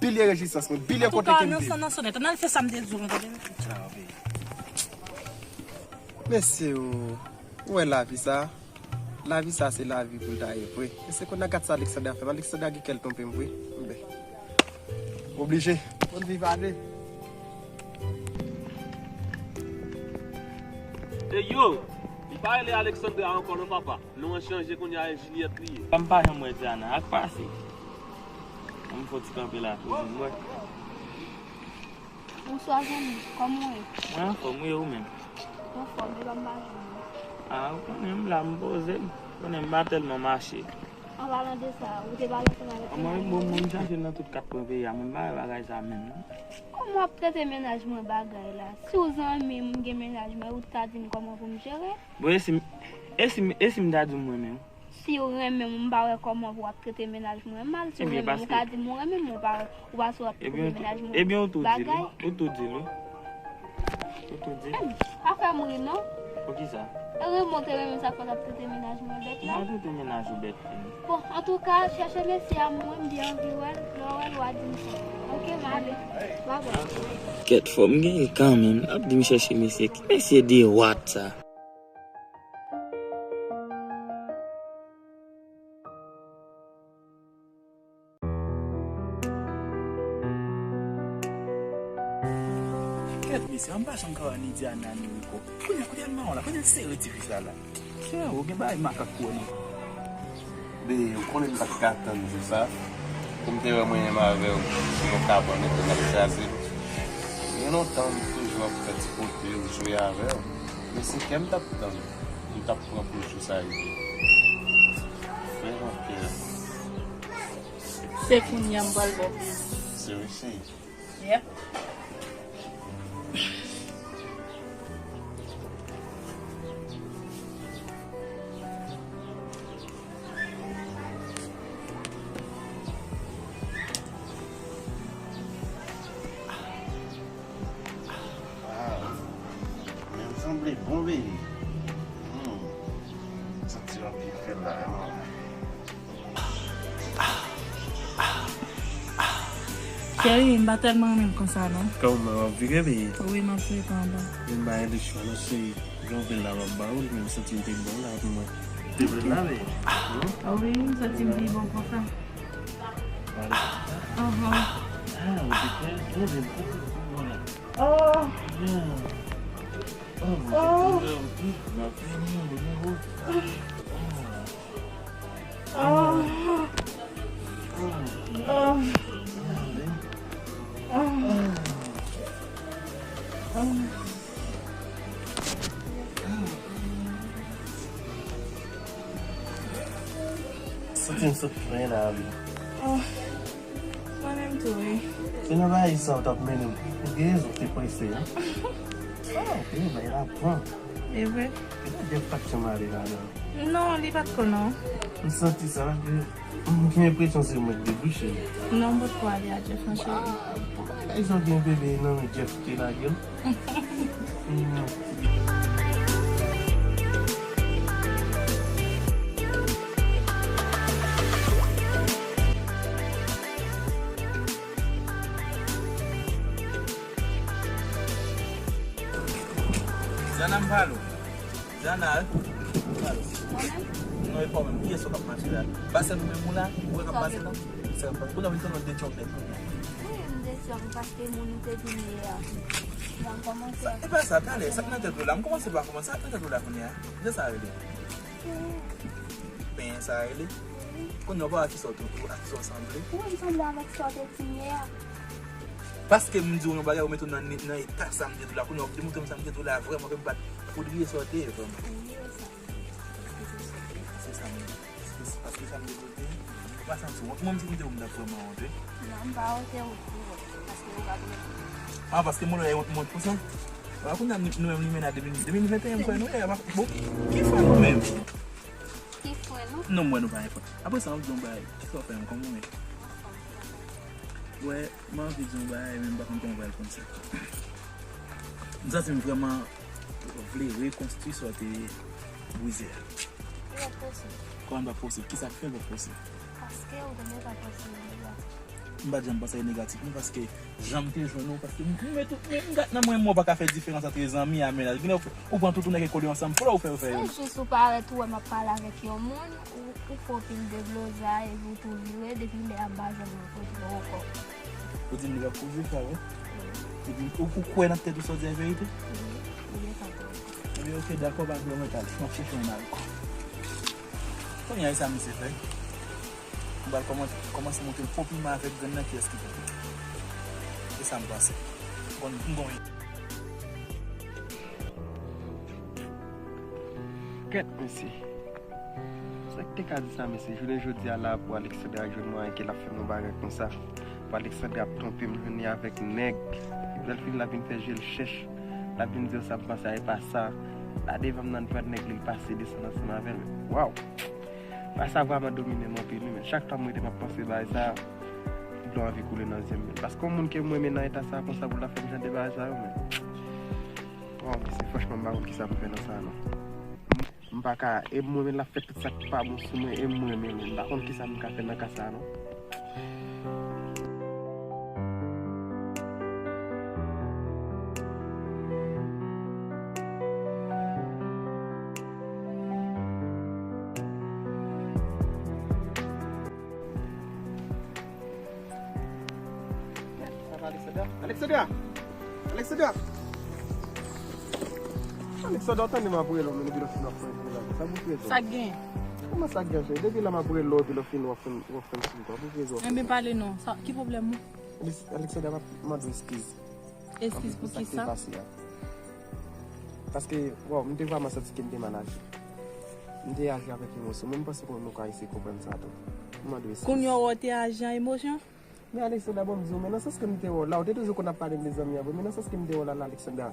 Bilye rezistans mwen, bilye kote ke m viv. Antouka, nan san nan sonèt, ann al fè sa m te di w an, tande? Mesye o, ou wè lavi sa? Lavi sa se lavi pou l ta ye vre. Mesye, kounye a gad sa Alexandra fè m. Alexandra gen kè l twonpe m vre. Enben, oblije. Konn viv ale. Hey yo, li pa rele Alexandra ankò non, papa. Non an chanje, kounye a e Juliette li ye. M pa janm wè Diana, ak pase. An m fò ti kanpe la pou vin wè. Bonswa zanmi, kòman w ye? Mwen anfòm wi, e ou menm? Anfòm, epa m pa jwenn ou. A, ou konnen m la, m poze m. Ou konnen m pa tèlman mache. An palan de sa, ou te pale ansanm avèk mennaj mwen? Mwen, bon, mwen m chache nan tout kat kwen peyi a, mwen m pa wè bagay sa menm non. Kòman w ap trete mennaj mwen bagay la? Si w zanmi m, m gen mennaj mwen, ou ta di m kòman pou m jere? Bon, e si m, e si m, e si m ta di w m renmen w? Si w renmen m, m pa wè kòman pou w ap trete mennaj mwen mal. Si w renmen m, ou ka di m ou renmen m, ou pa, ou pa sou ap trete mennaj mwen bagay. Ebyen, ou tou di l wi. Ou tou di l wi. Ou tou di l. Em, pa fè m ri non. Poukisa? Erezman w te renmen sa fò w t ap trete mennaj mwen bèt la. M pa trete mennaj ou bèt, fi. Bon, antouka, chèche mesye a, mwen, m byen anvi wè l. Lè w wè l, w a di m sa. Oke, m ale. Babay. Kèt, fò m genyen kanmenm. L ap di m chèche mesye. Ki mesye de wat sa? Kèt mesye, an m pa janm ka wè ni Diana ni Rico. Kounye a, kote al mawon la? Kote l sere ti fi sa la? Frè, ou gen bagay makak pou wè non. Be, ou konnen m pa t ka tann jou sa. Pou m te wè mwen menm avè w sou yon kabann epi n ap kraze. Gen lontan m toujou ap fè ti pote, jwe avè w. Men se kè m t ap tann, m t ap pran pou jou sa rive. Frè nan kè. Se kounye a m pral ba w plezi. Se wi, cheri. Yep. Bon, baby. Hmm. Santi w ap byen fè la, non? Cheri, m pa tèlman renmen l konsa, non. Kòman w ap vire, baby? Wi, m ap vire pa anba. Men m ba Elishma, non, cheri. Jan w vle la, m ap ba ou li, men m santi l te bon la pou mwen. Te vle la, baby? Hmm? Wi, m santi m pi bon konsa. Aham. Ah, ou te fè bon, men m santi l te bon la. Oh! Yeah. Oh, mwen te kouvè w tou. M ap fè moun, moun, moun. Ah. Ah. Ah. Ah. Santi m sot plen la, wi. Ah. Mwen menm tou, wi. Se nan bagay sa w t ap mennen m. Ou gen rezon, w te prese, wi. Ah, ok, bagay la pran. E vre? Epa Jeff pa t janm ale la, non? Non, li pa t ko, non. M santi sa, paske m gen enpresyon se mwen k debouche. Non, m potko ale a Jeff, non, cheri. Ah, bon, bagay sa w gen bebe nan men Jeff te lage l. Hmm. Zana, m pale w. Zana, wi. M pale w. Mwen menm? Non, e pa w menm. Kiyès ou k ap mache la? Pase nou menm ou la? Ou wè k ap pase la? Sa k ap pase? Kounye a w vin tande w detyòk nèt kounye a. Wi, m detyòk paske moun ou te di m yè a. Sa, e pa sa, talè, sa k nan tèt ou la? M kòmanse pa kòmanse, sa k nan tèt ou la kounye a? Jan sa rele? Penyen sa rele? Kounye a w pa wè a kisa w tou, a kisa w sanble? Wi, m sanble avèk sa w te di m yè a. Paske m di w yon bagay, ou mete w nan, nan eta sa m te di w la. Kounye a w ap demontre m sa m te di w la vrèman, ke m pa t poudriye sa w te ye vrèman. Poudriye sa m te ye. Se sa m di. Paske, paske sa m te di w te ye. Ou pa santi w wont? Mwen, m si m te ou, m t ap vrèman wont, wi. Non, m pa wonte ou tou, paske ou pa konnen. Ah, paske moun yo wont, wont konsa? Wè, kounye a nou, nou menm, nou mennen a de mil, de mil venteyen, m kwè nou ye, bon, ki fwa nou menm? Ki fwa nou? Non, m wè nou pa enfò. Apre sa, m ap di yon bagay. Kisa w fè m? Kòman w ye? Wè, m anvi di yon bagay, men m pa konn kòman m pral konn sa. M santi m vrèman vle rekonstwi sa w te brize a. Li pa posib. Kòman li pa posib? Kisa k fè l pa posib? Paske ou te gentan panse li negatif. M pa t janm panse li negatif, non, paske jan m te jwenn ou, paske m, m, m, m gat nan mwen, mwen pa ka fè diferans ant zanmi a mennaj. Gen lè ou, ou pran tout ou nèg e kole ansanm, fò ou fè, ou fè youn. Se jis ou parèt ou wè m ap pale avèk yon moun, ou, ou fè yon pil deblozay, epi ou tou vire, depi lè a m pa janm rankontre w ankò. Ou di m li p ap kouri, sa vre? Wi. Epi ou, ou kwè nan tèt ou sa w di a verite? Wi, li gentan kwè. Epi ok, dakò, pa gen pwoblèm, m ap chèche yon ankò. Kounye a, e sa misye fè? M pral kòman-, kòmanse montre l pwopiman avèk grenn nan kiyès ki fè l. E sa m panse. Bon, m gon. Kèt, mesye. Sa k te ka di sa, mesye? Jounen jodi a la, pou Alexandra jwenn mwayen ke l ap fè m yon bagay konsa. Pou Alexandra ap twonpe m, jwenn li avèk nèg. Epi lè l fini, l ap vin fè je l chèch. L ap vin di w sa m panse a, e pa sa. La devan m nan, m jwenn nèg li, l pase desann ansanm avè l. Waw! Bagay sa vrèman domine m anpil, wi, men chak fwa m rete m ap panse bagay sa, dlo anvi koule nan zye m, men. Paske yon moun ke m renmen nan eta sa konsa pou l ap fè m jan de bagay sa yo, men. Waw, mesye, franchman, m pa konn kisa pou m fè nan sa, non. M, m pa ka, e m renmen l ap fè tout sa k pa bon sou mwen, e m renmen l, men m pa konn kisa m ka fè nan ka sa, non. Alexandra! Alexandra! Alexandra! Alexandra, w tande m ap rele w, men depi lè w fin w ap fè yon bagay. Sa pou fè sa? Sa k gen? Kòman sa k gen, cheri? Depi lè m ap rele w, epi lè w fin w ap fè m, w ap fè m sou kò. Pou fè sa? Enben pale non. Sa, ki pwoblèm ou? Alex-, Alexandra, m ap mande w eskiz. Eskiz pou kisa? Anpil pou sa k te pase a. Paske, waw, m te vrèman santi ke m te mal aji. M te aji avèk emosyon. Mwen, m panse ke nou ka eseye konprann sa tou. M mande w eskiz. Kounye a w te aji an emosyon? Men Alexandra, bon, m di w, men nan sans ke m te wè w la, ou te toujou konn ap pale m de zanmi an vre, men nan sans ke m te wè w la, la, Alexandra,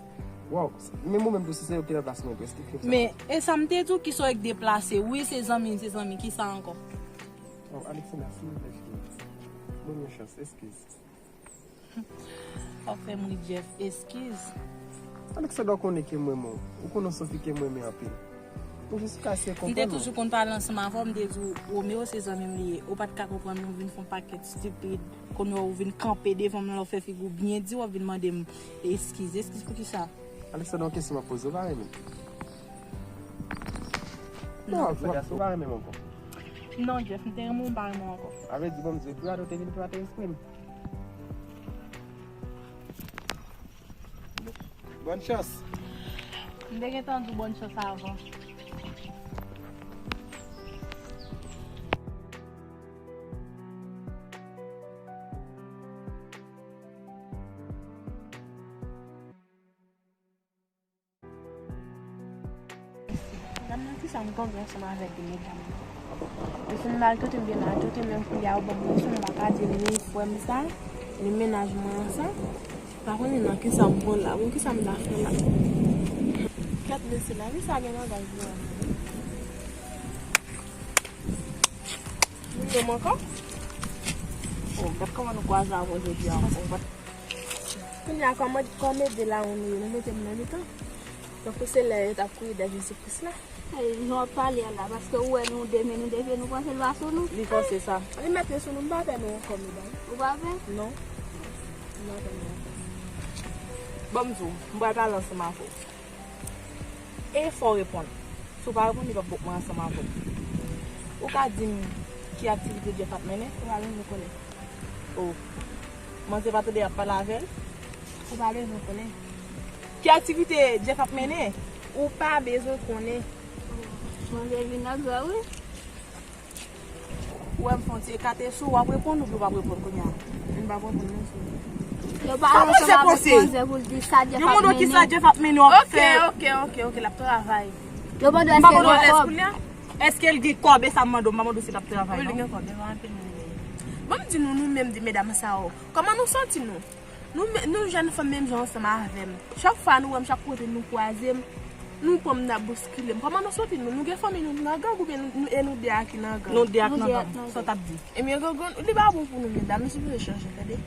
waw, menm ou menm tou, si se yo ki nan plas mwen tou, èske w fè sa? Men, e sa m te di w, kisa w deplase? Wi, se zanmi, se zanmi, kisa ankò? Oh, Alexandra, silvouplè, cheri. Ban m yon chans, eskiz. W ap fè m ri, Jeff, eskiz. Alexandra, w konnen ke m renmen w. Ou konnen Sophie ke m renmen anpil. Ou jis ka eseye konprann mwen. M te toujou konn pale ansanm avè w, m te di w, Romeo se zanmi m li ye. Ou pa t ka konprann mwen, ou vin fè yon pakèt stipid. Kounye a ou vin kanpe devan m la, w fè figi w byen di, w ap vin mande m eskiz. Eskiz pou kisa? Alexandra, yon kesyon m ap poze w, ou pa renmen m? Non, non, Jeff, ou pa renmen m ankò. Non, Jeff, m te renmen w, m pa renmen w ankò. Sa vle di, bon, m di w, pou w te vin pou w te espre m. Bòn chans. M te gentan di w bòn chans avan. Gad nan kisa m tonbe ansanm avèk de medam. Yo fin maltrete m, byen maltrete m, menm kounye a yo ban m leson, m pa ka di l ni frè m sa, ni mennaj mwen an sa. M pa konnen nan kisa m pran la, bon, kisa m ta fè la. Gad mesye, lavi sa gen bagay vre. Moun yo manke. Oh, gad kòman nou kwaze avè w jodi a ankò. Kounye a, kòm, kòm ede la nou ye, nou mete m nan mitan. Tankou se lè yo t ap kouri dèyè Jezi Kris la. Ey, jan w ap pale a la, paske ou wè nou de men nou de pye, nou panse l pa sou nou? Li panse sa. Li mete sou nou, m pa pè nou ankò, medam. Ou pa pè? Non. M pa pè nou ankò. Bon, m di w, m pral pale ansanm avè w. E fò w reponn. Si w pa reponn, li p ap bòk mwen ansanm avè w. Ou ka di m ki aktivite Jeff ap mennen? Ou pa bezwen konnen. Oh. Manzè pa tande y ap pale avè l? Ou pa bezwen konnen. Ki aktivite Jeff ap mennen? Ou pa bezwen konnen. Manzè vin nan gwa, wi. Ou wè m fè yon ti ekate sou, w ap reponn oubyen w p ap reponn kounye a? M p ap reponn non sou. Yo pale ansanm avèk manzè pou l di sa Jeff ap mennen. Yo mande w kisa Jeff ap mennen, w ap fè. Ok, ok, ok, ok, l ap travay. Yo mande w èske l gen kòb. Èske l gen kòb, e sa m mande w, m pa mande w si l ap travay non. Wi, li gen kòb, e pa anpil moun li genyen. Bon, m di nou, nou menm de medam sa yo, kòman nou santi nou? Nou, nou jèn fanm menm jan ansanm avè m. Chak fwa nou wè m, chak kote nou kwaze m, nou pran m n ap bouskile m. Kòman nou santi nou? Nou gen fanmi nou nan gang oubyen nou, nou, e nou de a ki nan gang? Nou de a k nan gang. Sa w t ap di? Ebyen, gang, gang, li pa bon pou nou, medam. Nou sipoze chanje, tande.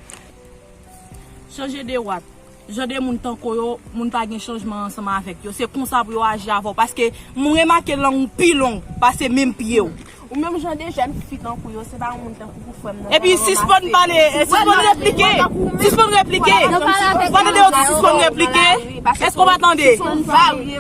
Chanje de wat. Jan de moun tankou yo, moun pa gen chanjman ansanm avèk yo. Se konsa pou yo aji avè w. Paske m remake lang ou pi long pase menm pye w. Ou menm jan de jèn fi tankou yo, se pa yon moun tankou pou frè m nan. Epi sispann pale, sispann replike, sispann replike. Ou pa tande yo di sispann replike? Èske w pa tande?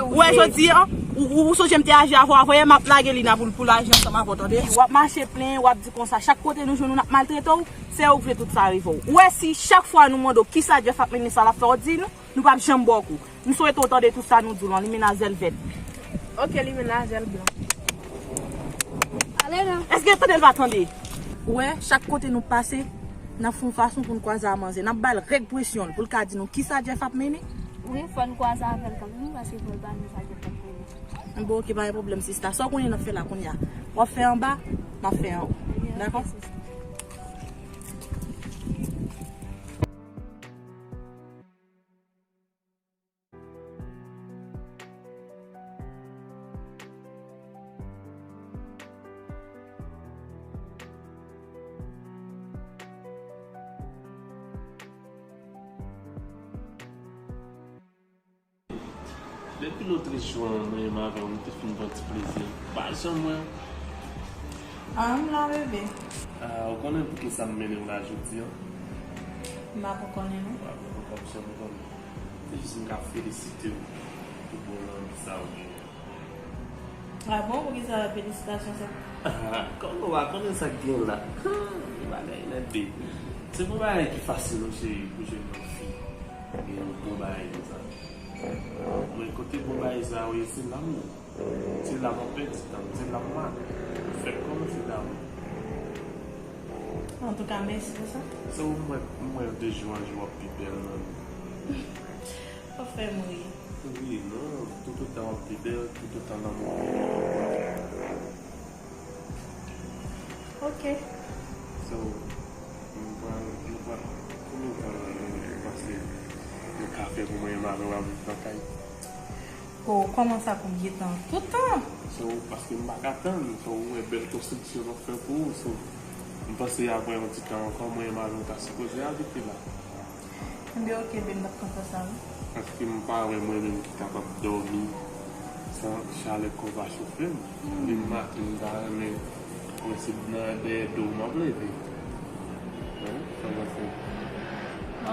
Ou wè jodi a, ou, ou, ou sonje m te aji avè w, avè yè m ap lage li nan pou l, pou l aji ansanm avè w, tande? W ap mache plenyen, w ap di konsa, chak kote nou jwenn ou n ap maltrete w, se ou k vle tout sa rive w. Ou wè si chak fwa nou mande w kisa Jeff ap mennen, sa l ap fè, w di nou, nou p ap janm ba w kou. M swete w tande tout sa nou di w lan, li mennen a zèl vèt. Ok, li mennen a zèl blan. Ale non. Èske tande l pa tande? Ou wè, chak kote nou pase, n ap fè yon fason pou n kwaze a manzè. N ap ba l règ presyon l, pou l ka di nou kisa Jeff ap mennen. Wi, fò n kwaze avè l kanmenm, paske fò l ba nou sa Jeff ap mennen. Bon, ok, pa gen pwoblèm, sista. Sa w konnen n ap fè la kounye a? W ap fè anba, m ap fè anwo. Dakò? Depi lòt jou an, mwen menm avè w, nou te fin pran ti plezi. Pa janm wè w. Ah, m la, bebe. Ah, ou konnen poukisa m mennen w la jodi an? M pa ko konnen, non. Ou pa ko janm konnen. Se jis m ka felisite w pou bon lanmou sa ou genyen. Ah bon, poukisa felisitasyon sa? Ah, kòman w pa konnen sa k gen la? Ah, bagay nèt de. Se pa bagay ki fasil non, cheri, pou jwenn yon fi gen yon bon bagay konsa. Mwen kote bon bagay sa yo ye, se lanmou. Se la m ap pèdi tan m, se la m mal. Fèk kòmanse damou. Antouka, mèsi pou sa. Se ou m wè, m wè de jou an jou w ap pi bèl nan. Ou fè m ri. Wi, non, toutotan w ap pi bèl, toutotan lanmou ap pi bèl. Ok. So, nou pral, nou pral, konbyen tan nou panse nou ka fè pou mwen menm avè w ap viv nan kay? Oh, kòman sa konbyen tan? Tout tan! So, paske m pa ka tann, so, ou wè bèl konstriksyon nou fè pou ou, so, m panse apre yon ti tan ankò, mwen menm avè w ta sipoze abite la. Ebyen, ok, ben, m t ap kontan sa, wi. Paske m pa wè mwen menm ki kapab dòmi san chalè kò pa chofe m. Depi maten m ta renmen wè se nan dèyè do w m ap leve. Hein? Sa w panse?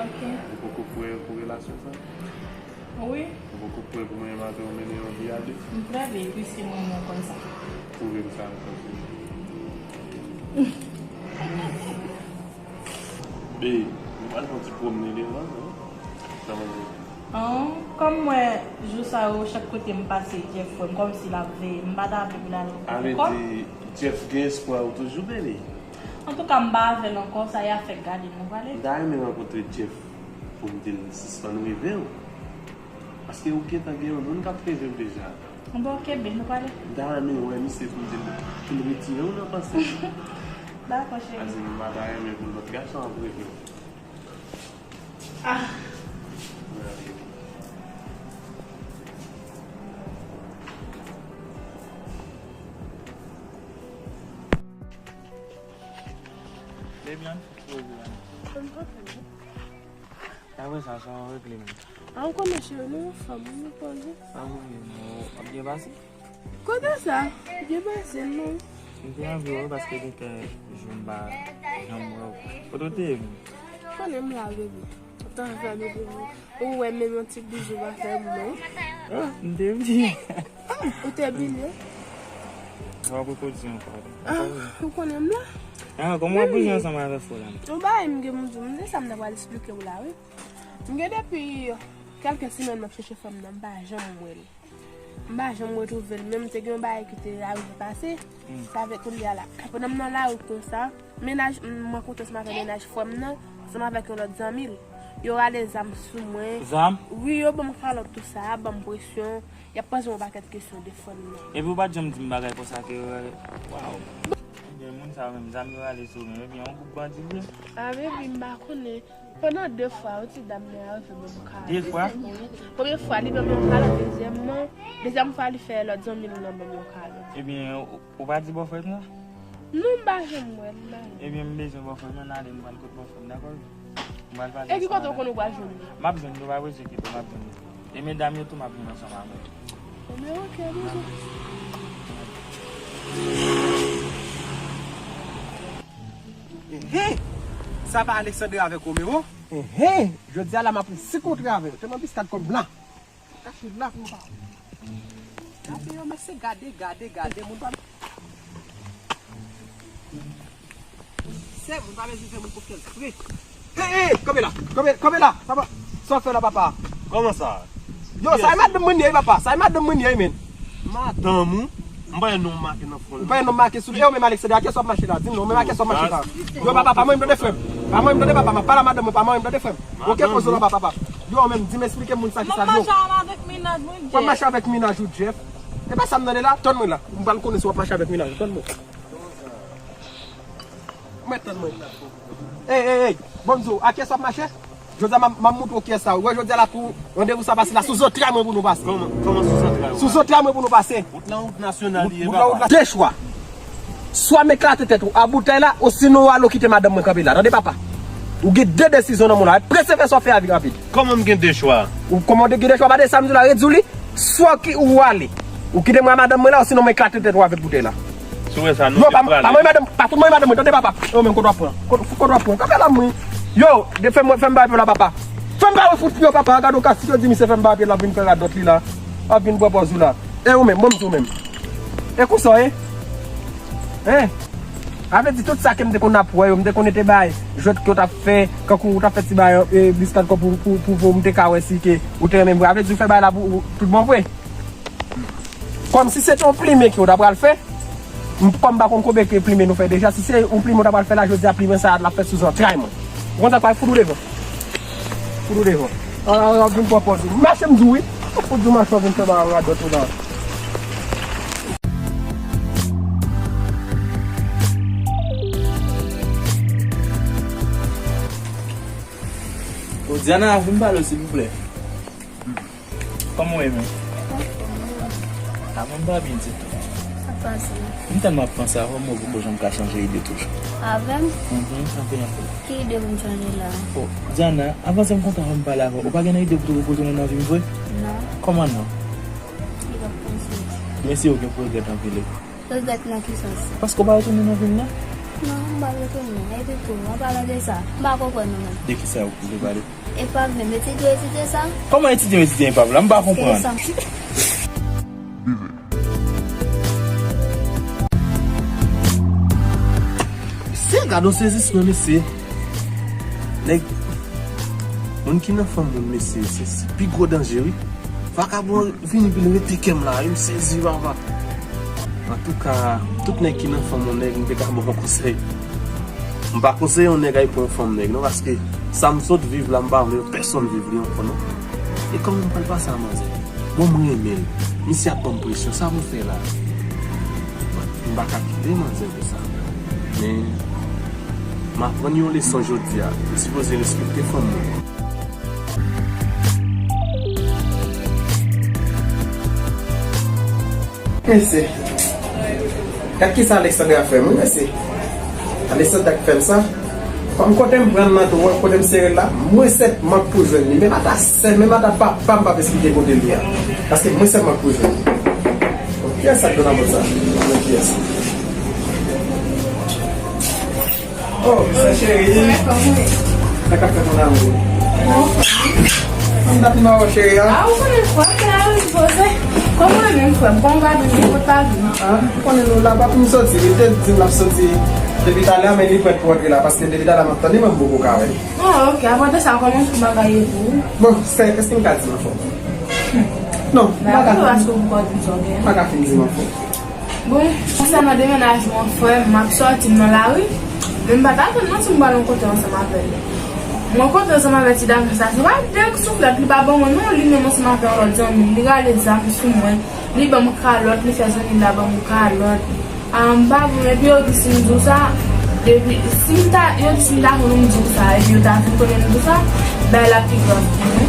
Ok. Ou poko prè pou relasyon sa? Wi. Ou poko prè pou mwen maten w mennen yon vi a de? M prè, baby, piske mwen menm konn sa. Pwouve m sa ankò, silvouplè. Babe, nou pral fè yon ti pwomne devan, non? Kòman w ye? An, kòm m wè jou sa yo, chak kote m pase, Jeff wè m kòmsi l ap veye m, m pa ta vle pou l al ankò. Sa vle di, Jeff gen espwa ou toujou, baby? Antouka, m pa avè l ankò, sa y ap fè gade m, nou prale. M ta renmen rankontre Jeff pou m di l sispann reve w. Paske ou gentan gen yon moun k ap reve w deja. Bon, ok, babe, nou prale. M ta renmen wè misye pou m di l, pou l retire w nan panse m. Dakò, cheri. Pase m pa ta renmen pou lòt gason ap reve w. Ah. Debyan, poze la. Apre sa, sa w regle menm? A, ou konnen cheri, nou anfòm, nou poze. Sa w regle, non, w ap byen pase? Kote sa? Byen pase, non. M te anvi wè w paske gen kèk jou m pa janm wè w. Kote w te ye menm? Konnen m la, baby. Ou t anvi fè m epi ou wè menm yon ti bizou pa fè pou mwen. Ah, m te bliye. Ah, ou te bliye? Sa w poko di ankò? Ah, ou konnen m la? Ah, kòman w ap bouje ansanm avè fò la? Yon bagay m gen pou m di w, m se sa m ta pral eksplike w la, wi. M gen depi kèlke semèn m ap chèche fanm nan, m pa janm wè l. M pa janm retwouve l, men m te gen yon bagay ki te arive pase. Sa fè kounye a la. Pandan m nan lari konsa, mennaj, m rankontre ansanm avèk mennaj frè m nan, ansanm avèk yon lòt zanmi l. Yo rale zam sou mwen. Zam? Wi, yo ban m kalòt tou sa, ban m presyon. Y ap poze m yon pakèt kesyon de frè m nan. Epi w pa t janm di m bagay konsa ke yo rale. Waw. Ebyen, moun sa yo menm, zam yo rale sou yo menm. Ebyen, yon gwoup bandi l ye? A, baby, m pa konnen. Pandan de fwa, yon ti dam nan arive ban m yon kalòt. De fwa? Wi. Premye fwa, li ban m yon kalòt, dezyèmman, dezyèm fwa, li fè lòt zanmi l nan ban m yon kalòt. Ebyen, ou, ou pa di bòfrè m nan? Non, m pa janm wè l, m pa janm. Ebyen, m bezwen bòfrè m nan, n ale, m pral kot bòfrè m, dakò? M pral pale ansanm avè l. E ki kote w konn ou pral jwenn li? M ap jwenn li, ou pa bezwen enkyete w, m ap jwenn li. E medam yo tou, m ap jwenn ansanm avè l. Ebyen, ok, bizou. Enhen! Sa pa Alexandre avèk Romero? Enhen! Jodi a la, m ap resi kontre avè yo. Tèlman biskad kòm blan. Kache la pou nou pa wè. Gade yo, mesye, gade, gade, gade, moun pa. Se moun pa bezwen fè moun konfyans vre. Hey, hey, kanpe la, kanpe, kanpe la. Sa pa, sa w fè la, papa? Kòman sa? Yo, sa e madanm mwen ye, papa. Sa e madanm mwen ye, men. Madanm ou? M pa wè non make nan fon. M pa wè non make sou li. E ou menm, Alexandre, a kiyès w ap mache la? Di m non, ou menm a kiyès w ap mache la? Yo, papa, pa manyen m tande, frè m. Pa manyen m tande, papa, m ap pale a madanm mwen, pa manyen m tande, frè m. Ok, poze w la, papa. Yo, ou menm, di m, eksplike moun sa ki sa l yo. M ap mache avèk mennaj mwen, Jeff. W ap mache avèk mennaj ou, Jeff? E pa sa m tande la, tann mwen la. M pral konnen si w ap mache avèk mennaj ou, tann mwen. Mwen tann mwen. Ey, ey, ey, bon m di w, a kiyès w ap mache? Jodi a m ap, m ap montre w kiyès sa. Ou wè jodi a la pou randevou sa pase la, sou zantray mwen pou nou pase. Kòman, kòman sou zantray ou? Sou zantray mwen pou nou pase. Wout lan wout nasyonal li ye, papa. Wout lan wout la. De chwa. Swa m eklate tèt ou a boutèy la, osinon w ale w kite madanm mwen kanpe la. Tande, papa. Ou gen de desizyon nan men w la. Prese fè sa w fè a pi rapid. Kòman m gen de chwa? Ou kòman w gen de chwa? Pa de sa m di w la, redi w li. Swa ki ou ale. Ou kite mwen a madanm mwen la, osinon mwen eklate tèt ou avèk boutèy la. Si w wè sa, non, pa, pa manyen madanm, pa fout manyen madanm mwen, tande, papa. Yo, menm kote w ap pran. Kote, kote w ap pran. Kanpe la, mwen. Yo, de fè mwen, fè m bay pou la, papa. Fè m bay pou yo, papa. Gade yon ka, si yo di misye fè m bay pou l ap vin fè radòt li la. Ap vin pran pòz ou la. E ou menm, bon, m di w menm. E konsa w ye? Hein? Sa vle di tout sa ke m te konn ap wè yo, m te konn te bay jwèt ke w t ap fè, kankou w t ap fè ti bay, e, biskad kò pou, pou, pou, pou m te ka wè si ke ou te renmen m vre. Sa vle di w fè bay la pou, pou tout bon vre. Kòmsi se te yon plimen ke w ta pral fè, m, kòm m pa konn konbyen ke plimen nou fè deja, si se yon plimen w ta pral fè la, jodi a plimen sa a l ap fèt sou zantray mwen. Ou konn sa k pral fout ou devan? Fout ou devan. A, a, a, vin pran pòz ou. Mache m di w wi. Ou fout di w mache w vin fè ba radòt ou la. O, Diana, vin pale w, silvouplè. Kòman w ye menm? Sa menm pa byen ditou. Pase. M tèlman ap panse avè w, mwen poko janm ka chanje ide toujou. Avè m? Mhm, anpil, anpil. Ki ide pou m chanje la? Oh, Diana, avan se m kontan avè m pale avè w. Ou pa gen nan ide pou, pou tounen nan vi m vre? Non. Kòman non? Li p ap kontinye. Men si w gen pwogrè anpil. Regrèt nan ki sans? Paske w pa retounen nan vi m nan? Non, m pa retounen. Epi tou, an palan de sa, m pa konprann ou menm. De ki sa w vle pale? Epav menm, etidye, etidye sa? Kòman etidye, etidye epav la? M pa konprann. Mesye, gade yon sezisman, mesye. Nèg, moun ki nan fanm moun, mesye, se, se pi gwo danje, wi. Vakabon vini vin rete kè m la, wi, m sezi, papa. Antouka, tout nèg ki nan fanm yon nèg, m te ka ba w yon konsèy. M pa konseye yon nèg al pran yon fanm nèg, non, paske sa m sot viv la, m pa vle pèsonn viv li ankò, non. E kòman m pral pase a manzè? Bon, m renmen l. Misye ap ban m presyon. Sa pou fè la? M pa ka kite manzè konsa. Men, m aprann yon leson jodi a. M sipoze respekte fanm mwen. Mesye, gad kisa Alexandra fè m, wi, mesye. Alexandra k fè m sa. Kòm kote m pran l nan twòp, kote m sere l la, mwen sèlman k pou jwenn li. Menm ata sè, menm ata papa m p ap esplike kote l ye a. Paske mwen sèlman k pou jwenn li. Bon, kiyès sa k done bòt sa? Bon, kiyès? Oh, sa cheri. Sa k ap fèt, mon amour? Kòman dat m a wè w, cheri a? Ah, ou konnen frè m te la, wi, poze. Kòman menm, frè m? Kòman w pa vin? Ou pa vin? Ah, ou konnen nou la, papi m soti, li te di m l ap soti depi talè, men li prèt pou antre la, paske depi talè m ap tande, men m poko ka wè l. Ah, ok. Avan de sa, kòman tout bagay ye pou ou? Bon, se, èske m ka di m anfòm? Non, m pa ka. Ba, paske ou poko di m sa w gen. M pa ka fin di m anfòm. Bon, konsènan demennajman frè m, m ap sòti m nan lari, men m pa t atann non si m pral rankontre ansanm avè l. M rankontre ansanm avè ti dam sa, se pa de souflèt li pa ban mwen non, li menm ansanm avè yon lòt zanmi, li rale zam sou mwen, li ban m kalòt, li fè zanmi l la ban m kalòt. Ah, m pa bon, epi yo di si m di w sa, depi, si m ta, yo di si m ta konn ou m di w sa, epi yo ta vin konnen m di w sa, bagay la pi grav pou mwen.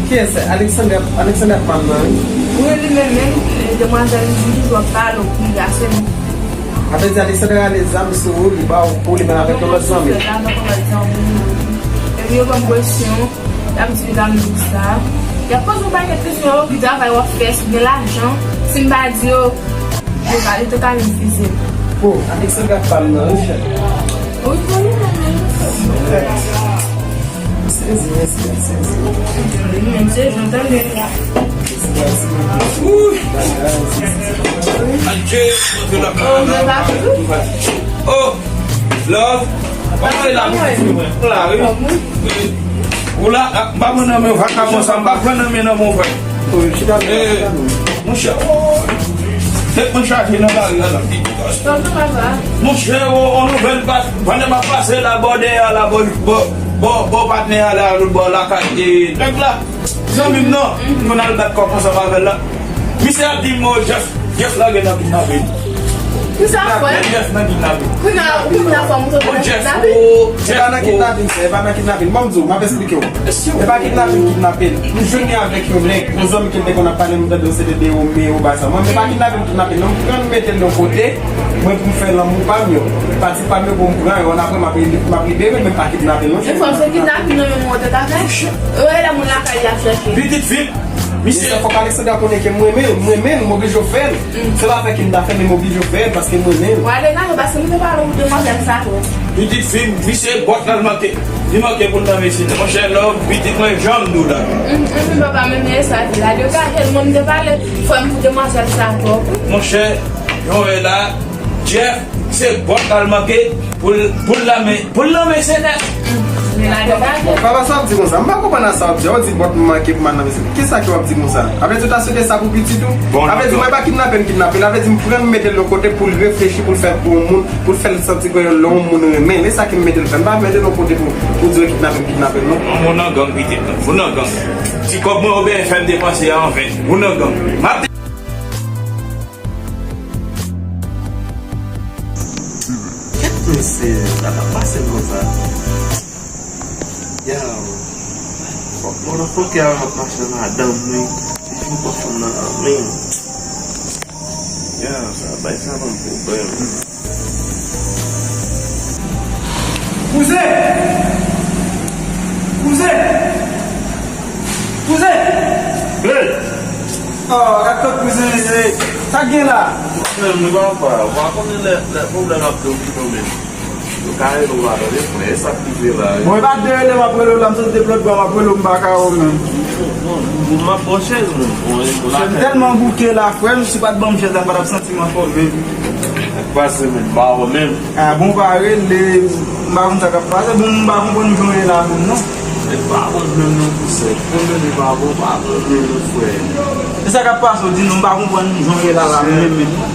Kiyès? Alexandra, Alexandra fanm nan, wi. Wi, li menm menm, e, demwazèl li di toujou ap pale w, wi, a se li. Sa vle di Alexandra rale zam sou ou, li ba w kou, li menm avèk yon lòt zanmi. Avèk yon lòt zanmi. Epi yo ban m presyon, y ap di m ta m di w sa. Y ap poze yon pakèt kesyon, yo, ki travay w ap fè, si w gen lajan, si m pa di yo, yo ka, yo te ka menm fize m. Bon, Alexandra fanm nan, wi, chè. Wi, wi, wi, wi. Sezi, mesye, sezi. Men se jan tande. Ui. Adje, montre la. Oh, love. Pase la, wi. Ou la, wi. Ou la, ah, m pa pran nan men vakabon sa, m pa pran nan men nan mon frè. Eh, monchè, oh, tèt mwen chaje nan lari a la. Monchè, oh, on nouvèl pa, pandan m ap pase la bò dèyè a la, bò, bò, bò, bò patnè a la, lòt bò lakay, eh, nèg la. Zanmi m nan, m konn al bat kòk ansanm avè l la. Misye ap di m, oh, Jeff, Jeff lage nan kidnapin. Kisa frè? Jeff nan kidnapin. Kounye a, kounye a fò m tonbe nan kidnapin. Oh, Jeff, oh. Se pa nan kidnapin, se pa nan kidnapin. Ban m di w, m ap esplike w. E pa kidnapin, kidnape l. M jwenn li avèk yon nèg, yon zanmi ke l te konn ap pale, m tande yo se te de Romeo, bagay sa. Mwen, men pa kidnape m, kidnape l, non. M pran l, m mete l yon kote, mwen pou m fè lanmou pa m yo. Pati pa m yo pou m pran yo, ann apre m ap li-, m ap libere l, men m pa kidnape l, non. E fò se kidnapin nan men mwen te ka fè. Yo rele moun lakay li ap chèche. Pitit fi m, misye. Fòk Alexandra konnen ke m renmen l, m renmen l, m oblije fè l. Se pa fè ke m ta fè, men m oblije fè l paske m renmen l. Wale nan yo, paske m te pale w demwazèl sa twòp. Pitit fi m, misye bòt la l manke. Li manke pou l nan medsin. Monchè, love, pitit mwen, jan m di w la. Hum, hum, papa, men, men sa di la. Degaje l, mwen m te pale frè m pou demwazèl sa twòp. Monchè, yon wè la, Jeff, se bòt la l manke pou l, pou l nan men, pou l nan men senatè. Papa, sa w ap di konsa? M pa konprann sa w ap di. Ou di bòt m manke pou m al nan medsin. Kisa ki w ap di konsa? Sa vle di ou ta swete sa pou pitit ou? Sa vle di mwen pa kidnape m kidnape l. Sa vle di m pran m mete l yon kote pou l reflechi, pou l fè pou yon moun, pou l fè l santi ke lè yon moun renmen l. E sa ki m mete l fè. M pa mete l yon kote pou, pou di yo kidnape m kidnape l, non. Moun nan gang, pitit mwen. Moun nan gang. Ti kòb mwen oubyen fè m depanse a anven. Moun nan gang. M ap Kèt mesye, sa pa pase konsa. Yow. Fòk motherfucker ap mache nan madanm li. Li fin pran fanm nan nan men. Ah, sa bay sa ban pwoblèm. Kouzen! Kouzen! Kouzen! Hey! Oh, gad kot kouzen ye. Sa k gen la? Mwen menm, mwen pa, pa, pa konnen lè, lè pwoblèm ap domine w menm. Yo ka rele w la, tande, frè, e sa k rive la. Bon, e pa de rele m ap rele w la, m sot depi lòt bò, m ap rele w, m pa ka wè w menm. Bon, bon, bon, m ap pran chèz, menm. Bon, e, bon, m tèlman bouke la, frè m, si w pa t ban m chèz la, m pa t ap santi m anfòm menm. Sa k pase, menm? M pa wè w menm. Ah, bon, pa rele, m pa konn sa k ap pase, bon, m pa konprann jan w ye la menm, non. E pa konn menm non, pou sèt. Mwen menm, e pa bon, pa konn menm non, frè. E sa k ap pase, w di non, m pa konprann jan w ye la, la, menm, menm, non.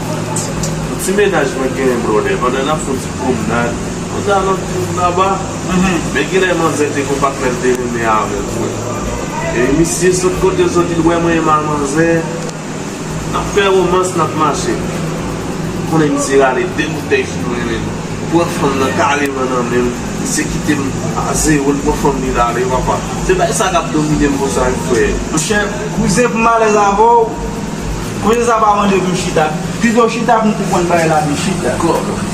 Yon ti mennaj mwen genyen, brother, pandan n ap fè yon ti pwomnad, mwen te al nan ti laba. Mhm. Men genlè manzè te gon patnè l te renmen avè l, frè. E misye sot kote l soti, l wè mwen renmen ak manzè. N ap fè womans, n ap mache. Konnen misye rale de boutèy sou mwen, men. Pran fanm nan kareman nan men m. Misye kite m a zewo, l pran fanm li, l ale, papa. Se bagay sa k ap domine m konsa, wi, frè. Monchè, kouzen, pou m alèz avè w, kouzen sa pa mande pou m chita. Pito w chita pou m konprann bagay la, men chita. Kòman?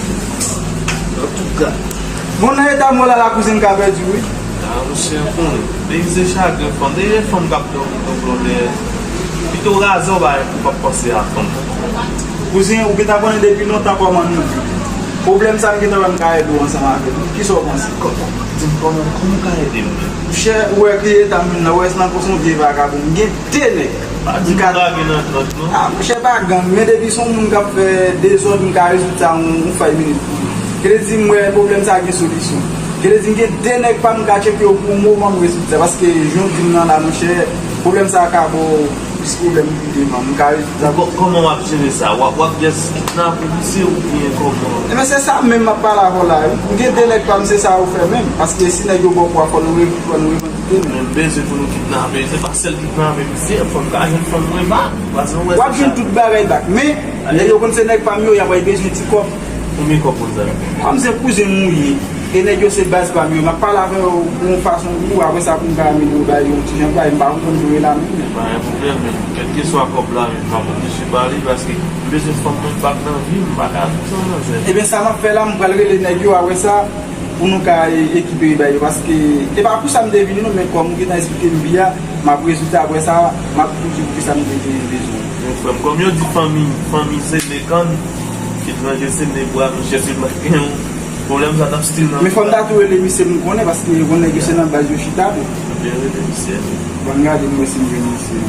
Antouka. Bon, nan eta m wè w la, la kouzen ka pèdi, wi. Ah, monchè, bon, depi se chagren fanm, depi se fanm k ap dòmi nan blòdè, pito w razè w pa, ou p ap panse a fanm. Kouzen, ou gentan konnen depi lontan kòman nou ye. Pwoblèm sa m gentan wè m ka ede w ansanm avè l. Kisa w panse? Kòman? Di m kòman, kòman w ka ede m menm? Monchè, ou wè ki eta m vin nan, ou wè se nan konsa yon vye vagabon. M gen de nèg. Pa di m ka gen nan trant non. Ah, monchè, pa gang, men depi se yon moun k ap fè dezòd, m ka rezoud sa yon, yon fay minit pou li. Kredi m wè pwoblèm sa gen solisyon. Kredi m gen de nèg pa m ka tcheke yo pou yon moman m rezoud sa. Paske jan w di m nan la, monchè, pwoblèm sa ka ba w plis pwoblèm pou devan. M ka rezoud sa. Kò-, kòman w ap jere sa? W ap, w ap just kidnape misye oubyen kòman? Ebyen, se sa menm m ap pale avè w la, wi. M gen de nèg pa m, se sa yo fè menm. Paske si nèg yo ba w pwa, fò nou re-, fò nou revandike nou. Men m bezwen pou nou kidnape, se pa sèl kidnape misye, fò m ka jwenn fanm mwen bak. Paske w wè w ap jwenn tout bagay bak, men nèg yo konn se nèg pa m yo, y ap bezwen ti kòb. Konbyen kòb konn sa? Kòm se kouzen m ou ye, e nèg yo se baz pa m yo, m ap pale avè yo yon fason pou, apre sa pou m ka amelyore bagay yo yon ti jan, bagay m pa konprann jan yo ye la menm. Pa gen pwoblèm, men kèlkeswa kòb la, men m ap oblije ba li, paske m bezwen fanm mwen bak nan vi m, m pa ka viv san manzè. Ebyen, sa m ap fè la, m pral rele nèg yo, apre sa, pou nou ka, e, rekipere bagay yo, paske e pa pou sa m te vini non, men kòm ou gentan esplike m vi a, m ap rezoud sa, apre sa, m ap tou di w kisa m te genyen bezwen. Men frè m, kòm yo di fanmi, fanmi se ne kann, etranje se ne bra, monchè, si m pa t gen yon pwoblèm sa t ap still nan. Men fò m ta tou rele misye pou m konnen, paske yo konnen ke se nan baz yo chita tou. Ebyen, rele misye. Ban m gade m wè si m jwenn misye.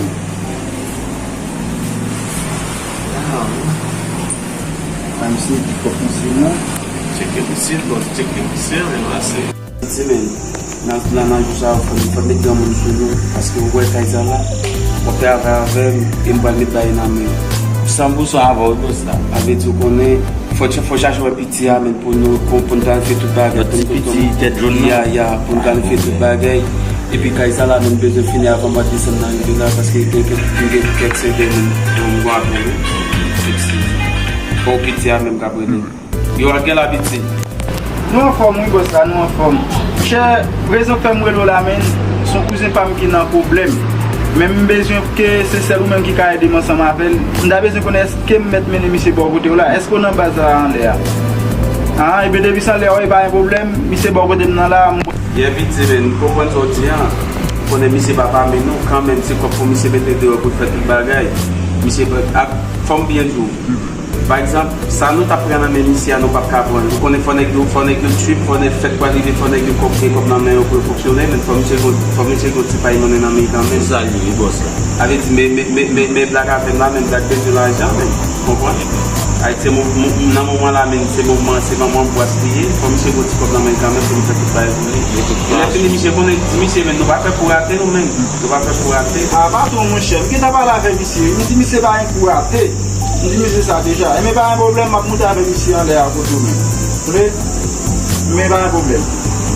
Ah, wi. Ban misye di kòb misye non. Tcheke misye, bòs, tcheke misye, men pase. Ti men, nan, nan, nan jou sa yo, fò n, fò n met granmoun sou nou, paske ou wè kay sa la, w ap travay avè m, e m pral met bagay nan men w. San pou san avè w, bòs la. Sa vle di, ou konnen, fò, fò chache wè piti a, men pou nou, pou, pou n planifye tout bagay, pou n piti, tèt jòn nan. Ya, ya, pou n planifye tout bagay. Epi kay sa la, nou bezwen fini avan mwa desanm nan rive la, paske gen kèk, gen kèk sèten moun, moun gwa pou nou. Bon, piti a menm k ap rele. Yo, ak gen labitid. Nou anfòm, wi, bòs la, nou anfòm. Monchè, rezon fè m rele w la, men, se yon kouzen pa m ki nan pwoblèm. Men m bezwen ke se sèl ou menm ki ka ede m ansanm avè l. M ta bezwen konnen èske m mèt mennen misye bò kote w la? Èske w nan baz la anlè a? Ah, ebyen, depi se anlè a, wi, pa gen pwoblèm. Misye bò kote m nan la, m Yè piti, men, m konprann sa w di an. M konnen misye pa pami nou, kanmenm, se kòb pou misye mete deyò pou l fè tout bagay. Misye pa, ap, fò m byen di w. Pa egzanp, sa nou t ap pran nan men misye a, nou p ap ka pran l. Ou konnen fò nèg yo, fò nèg yo trip, fò nèg fèt pral rive, fò nèg yo kòb, gen kòb nan men yo pou yo fonksyone, men fò misye gon, fò misye gon ti pay monnen nan men li kanmenm. Sa l ye, wi, bòs la. Sa vle di, men, men, men, men, men blag avè m la, men blag bezwen lajan, men, konprann? Ayiti, mo-, mo-, nan moman la, men se moman, se moman anbwas li ye, fò misye gon ti kòb nan men l kanmenm pou li fè tout bagay pou li. Lè fini, misye konnen, di misye, men nou pa fè kou rate, nou menm. Nou pa fè kou rate. A, patwon, monchè, m gentan pale avè misye, m di misye pa gen kou rate. M di misye sa deja. Ebyen, pa gen pwoblèm, m ap moute avè misye anlè a kote w menm. Ou vle? Men pa gen pwoblèm.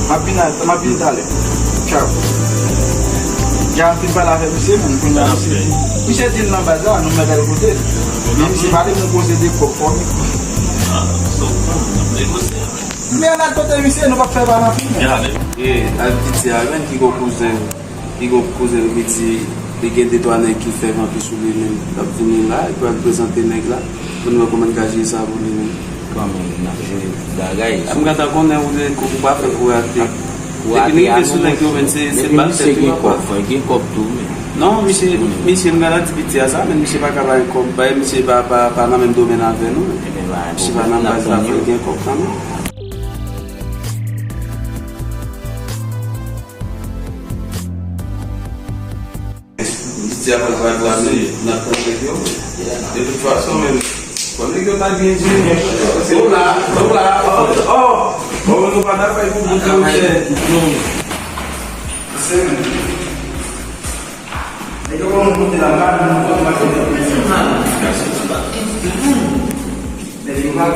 M ap vin a, m ap vin talè. Tchaw. Deja m fin pale avè misye, men kounye a misye di, misye di l nan baz la, nou mèt al kote l. Men misye pale m yon koze de kòb fò m. Men ann al kote misye, nou p ap fè pa nan fim. E, al piti a, menm ki gon kouzen, ki gon kouzen l piti, li gen de twa nèg ki fèv anpil sou li menm. L ap vini la, epi al prezante nèg la. Pou n wè kòman n ka jere sa pou li menm. Kòman n ap jere bagay? M gentan konnen ou, ou pa fè pou rate. Depi n rive sou nèg yo, men se, se bat tèt yo, papa. Gen kòb tou, men. Non, misye, misye, m gentan di piti a sa, men misye pa ka bay kòb, bay misye pa, pa, pa nan menm domèn avè nou. Misye pa nan baz la, fò l gen kòb kanmenm. Misye ap pale la, n ap tann nèg yo. De tout fason, men, fò nèg yo ta byen jere. Ou la, ou la, oh, oh, oh, nou pa dakò pou bout yo, chè. Se menm. Nèg yo konn monte la, pa nou konn pase. Nèg yo pa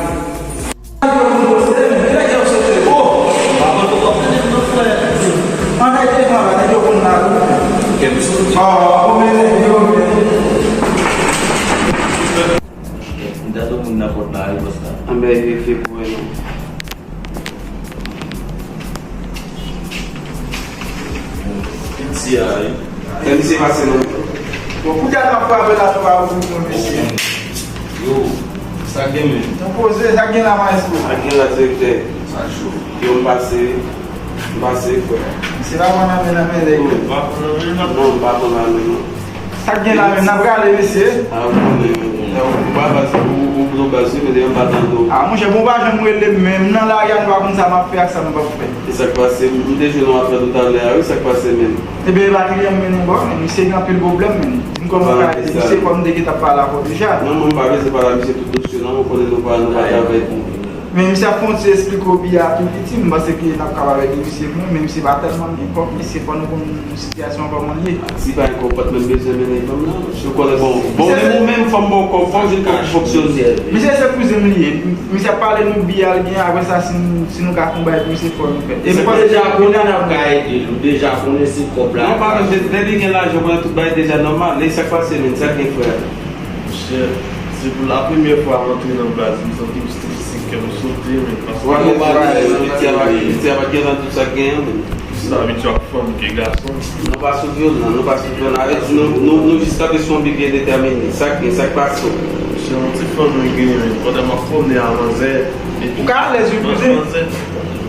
Anbè, e fye pou wè non. Piti a, wi. Fè misye pase non. Bon, kounye a n ap frape la, nou pa ouvri non, mesye. Yo, sa k gen menm? Nou poze, sa k gen la, maestro? Sa k gen la, direktè? Sa cho. Yo, m pase, m pase, frè. Se pa pran nan men, nan men nèg yo. Non, m pa pran nan men, non. Sa k gen la menm, n ap rale, mesye. A, ou konnen, ou pa baz, ou, ou gwo baz, wi, men depi m pa tande w. A, monchè, bon, ou pa janm rele m, men m nan lari a, nou pa konn sa m ap fè ak sa m p ap fè. E sa k pase? M te jwenn yon apèl ou talè a, wi, sa k pase menm? Ebyen, e pa kliyan m mennen bò, men misye gen anpil pwoblèm, men. Di m kòman w ka ede misye, kòm m te gentan pale avè w deja. Non, mwen, m pa bezwen pale a misye tout dosye, non, mwen konnen nou pa, nou pa travay pou. Men misye ap fè yon ti esplike w biyè a tou piti, m panse ke n ap kapab ede misye pou mwen, men misye pa tèlman gen kòb, misye fò nou konn sitiyasyon an kòman l ye. Si pa gen kòb, pa t menm bezwen mennen fanm nan. Misye konnen, bon, bon, men ou menm, fanm ba w kòb, fò w jwenn kòb pou fonksyone. Misye se kouzen m li ye. Misye ap pale nou biyè l gen, apre sa, si nou, si nou ka fè yon bagay pou misye, fò nou fè. E m panse deja konnen n ap ka ede l, ou deja konnen se kòb la. Non, pa menm, lè li gen lajan, konnen tout bagay deja nòmal. E sa k pase menm, sa k gen, frè? Monchè, se pou la premyè fwa m antre nan baz, m santi m strese, kè m sote, men paske. Ou pa gen pwoblèm, piti a pa, piti a pa t gen nan tout sa k genyen, men. Plis abitye ak fanm ke gason. Nou pa sou vyolan, nou pa sou vyolan. Avè di nou, nou, nou jis kanpe sou yon bi byen detèmine. Sa k gen, sa k pase w? Monchè, yon ti fanm mwen genyen, men pandan m ap pwomne a manzè, epi. Ou ka alèz, wi, kouzen. Manzè.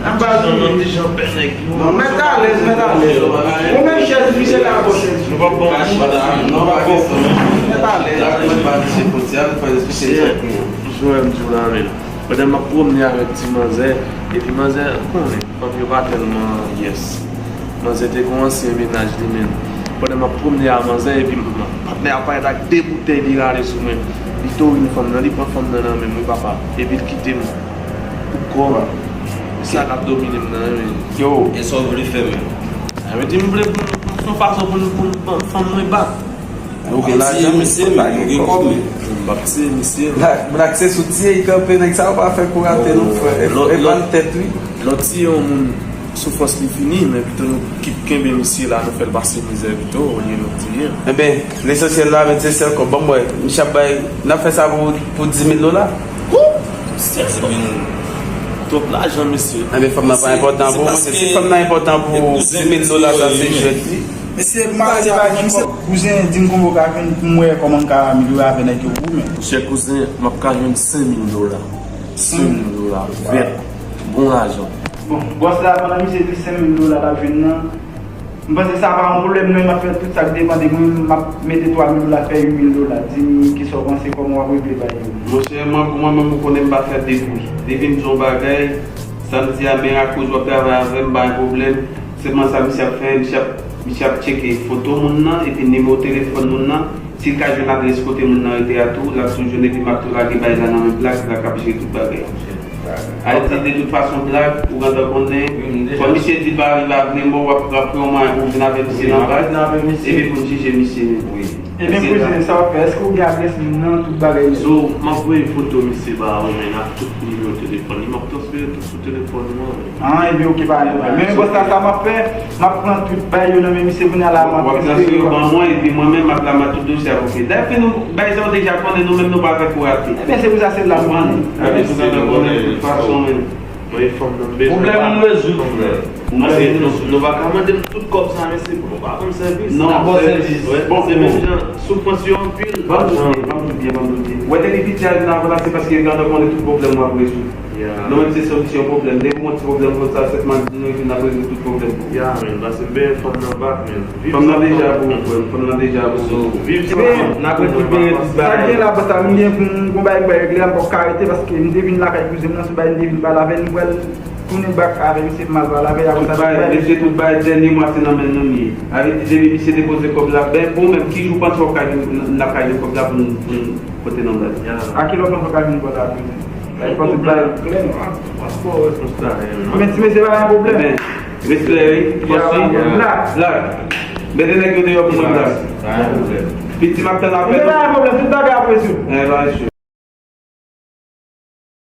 Anba di. Jan, jan pè nèg yo. Mèt alèz, mèt alèz. Ou menm chèz, misye ka bò chèz. Nou p ap bon. Mèt alèz. Misye kote a, fè espesye. M jwenn di w la menm. Pandan m ap pwomne avèk ti manzè, epi manzè, ou konnen, fanm yo pa tèlman yes. Manzè te gon ansyen mennaj li menm. Pandan m ap pwomne a manzè, epi m, patnè a parèt ak de boutèy, li rale sou mwen. Li touye fanm nan, li pran fanm nan nan men m, wi papa. Epi l kite m. Pou kò m. Sa k ap domine m nan, wi. Yo. E sa w vle fè menm? Sa vle di m vle pou nou, pou nou, se yon fason pou nou, pou nou, pou fanm mwen bat. Ou gen lajan, men misye, ou gen kòb, men. M p ap tiye misye. Black, Black se sou tiye, li kanpe, nèg sa yo pa fè kou rate, non, frè. E, e pa l tèt, wi. Lè w tiye yon moun, soufrans li fini, men pito nou ki kenbe misye la, nou fè l pase mizè pito, olye nou tiye l. Enben, lesansyèl la, men se sèl kòb. Ban m wè, misye ap bay, n ap fè sa pou, pou dis mil dola? Wou! Dis mil. Twòp lajan, mesye. Enben, fanm nan pa enpòtan pou ou, mesye. Si fanm nan enpòtan pou ou, dis mil dola sa, se jwèt, wi. Mesye, m ap di pa gen kòb. Kouzen, di m konbyen w ka jwenn pou m wè kòman m ka amelyore avè nèg yo pou ou menm. Monchè kouzen, m ap ka jwenn senk mil dola. Senk mil dola, vèt. Bon lajan. Bon, bòs la, pandan misye di senk mil dola l ap jwenn nan, m panse sa pa yon pwoblèm, non, m ap fè tout sa k depann de mwen, m ap mete twa mil dola, fè uit mil dola. Di m kisa w panse, kòman w ap regle bagay yo. Monchè, mwen, pou mwen menm, ou konnen m pa fè de bri. Depi m di yon bagay, sa m di a, men akoz w ap travay avè m, pa gen pwoblèm. Sèlman sa misye ap fè, misye ap, misye ap tcheke foto moun nan, epi nimewo telefòn moun nan. Si l ka jwenn adrès kote moun nan rete a tou, l ap tou jwenn, epi m ap tou lage bay la nan men Black, Black ap jere tout bagay. Ayiti, de tout fason, Black, ou gentan konnen, fò misye di l pa rive avè mò, w ap, w ap pran yon mwayen pou w vin avè misye nan baz, epi pou n jije misye menm. Ebyen, kouzen, sa w ap fè, èske w gen adrès moun nan, tout bagay yo? So, m ap voye foto misye ba ou, men ak tout nimewo telefòn li, m ap transfere tout sou telefòn mwen. Ah, ebyen, oke, pa gen pwoblèm. Men bòs la, sa m ap fè, m ap pran tout bay yo nan men misye kounye a la, m ap transfere yo ban mwen, epi mwen menm, m ap la, m ap tout dosye a, oke. Dayè, nou, bay sa yo deja konnen, nou menm, nou pa fè kou rate. Ebyen, se pou sa, se la nou ye. Ebyen, nou gentan konnen, de tout fason, men. Mwen, fanm nan m bezwen. Pwoblèm ou rezoud, frè. Paske nou, nou pa ka mande m tout kòb sa, mesye, pou nou pa ban m sèvis. Non, sèvis. Bon, se menm jan, soufrans yo anpil. Ban m di, ban m di. Byen, ban m di w. Wè, depi piti a vin avè l la, se paske grandè konnen tout pwoblèm w ap rezoud. Nou menm, se solisyon pwoblèm. Depi w gen yon ti pwoblèm konsa, sèlman di nou, epi n ap rezoud tout pwoblèm pou ou. Ya, men, paske m benyen fanm nan bak, men. Fanm nan deja pou ou, frè m. Fanm nan deja pou ou. Viv sa. N ap rezoud tout bagay. Sa k gen la, bòs la, m gen pou m gon bagay m pral regle la, m poko ka rete, paske m te vin lakay kouzen m nan, se yon bagay m te vin pale avè l, m pral tounen bak avè misye, m al pale avè l, apre sa, tout bagay. Mesye, tout bagay, dènye mwa, se nan men nou li ye. Sa vle di, depi misye depoze kòb la, ben, bon, menm ki jou w panse w ap ka jwenn, n ap ka jwenn kòb la pou n, pou n pote nan baz. A kilè w panse w ka jwenn kòb la, pou n fè tout bagay klè? Men ti mesye, pa gen pwoblèm. Men, respè, wi. Fòs, wi. Black. Mete nèg yo deyò pou mwen, Black. Piti, m ap tann apèl. Men pa gen pwoblèm, tout bagay ap rezoud.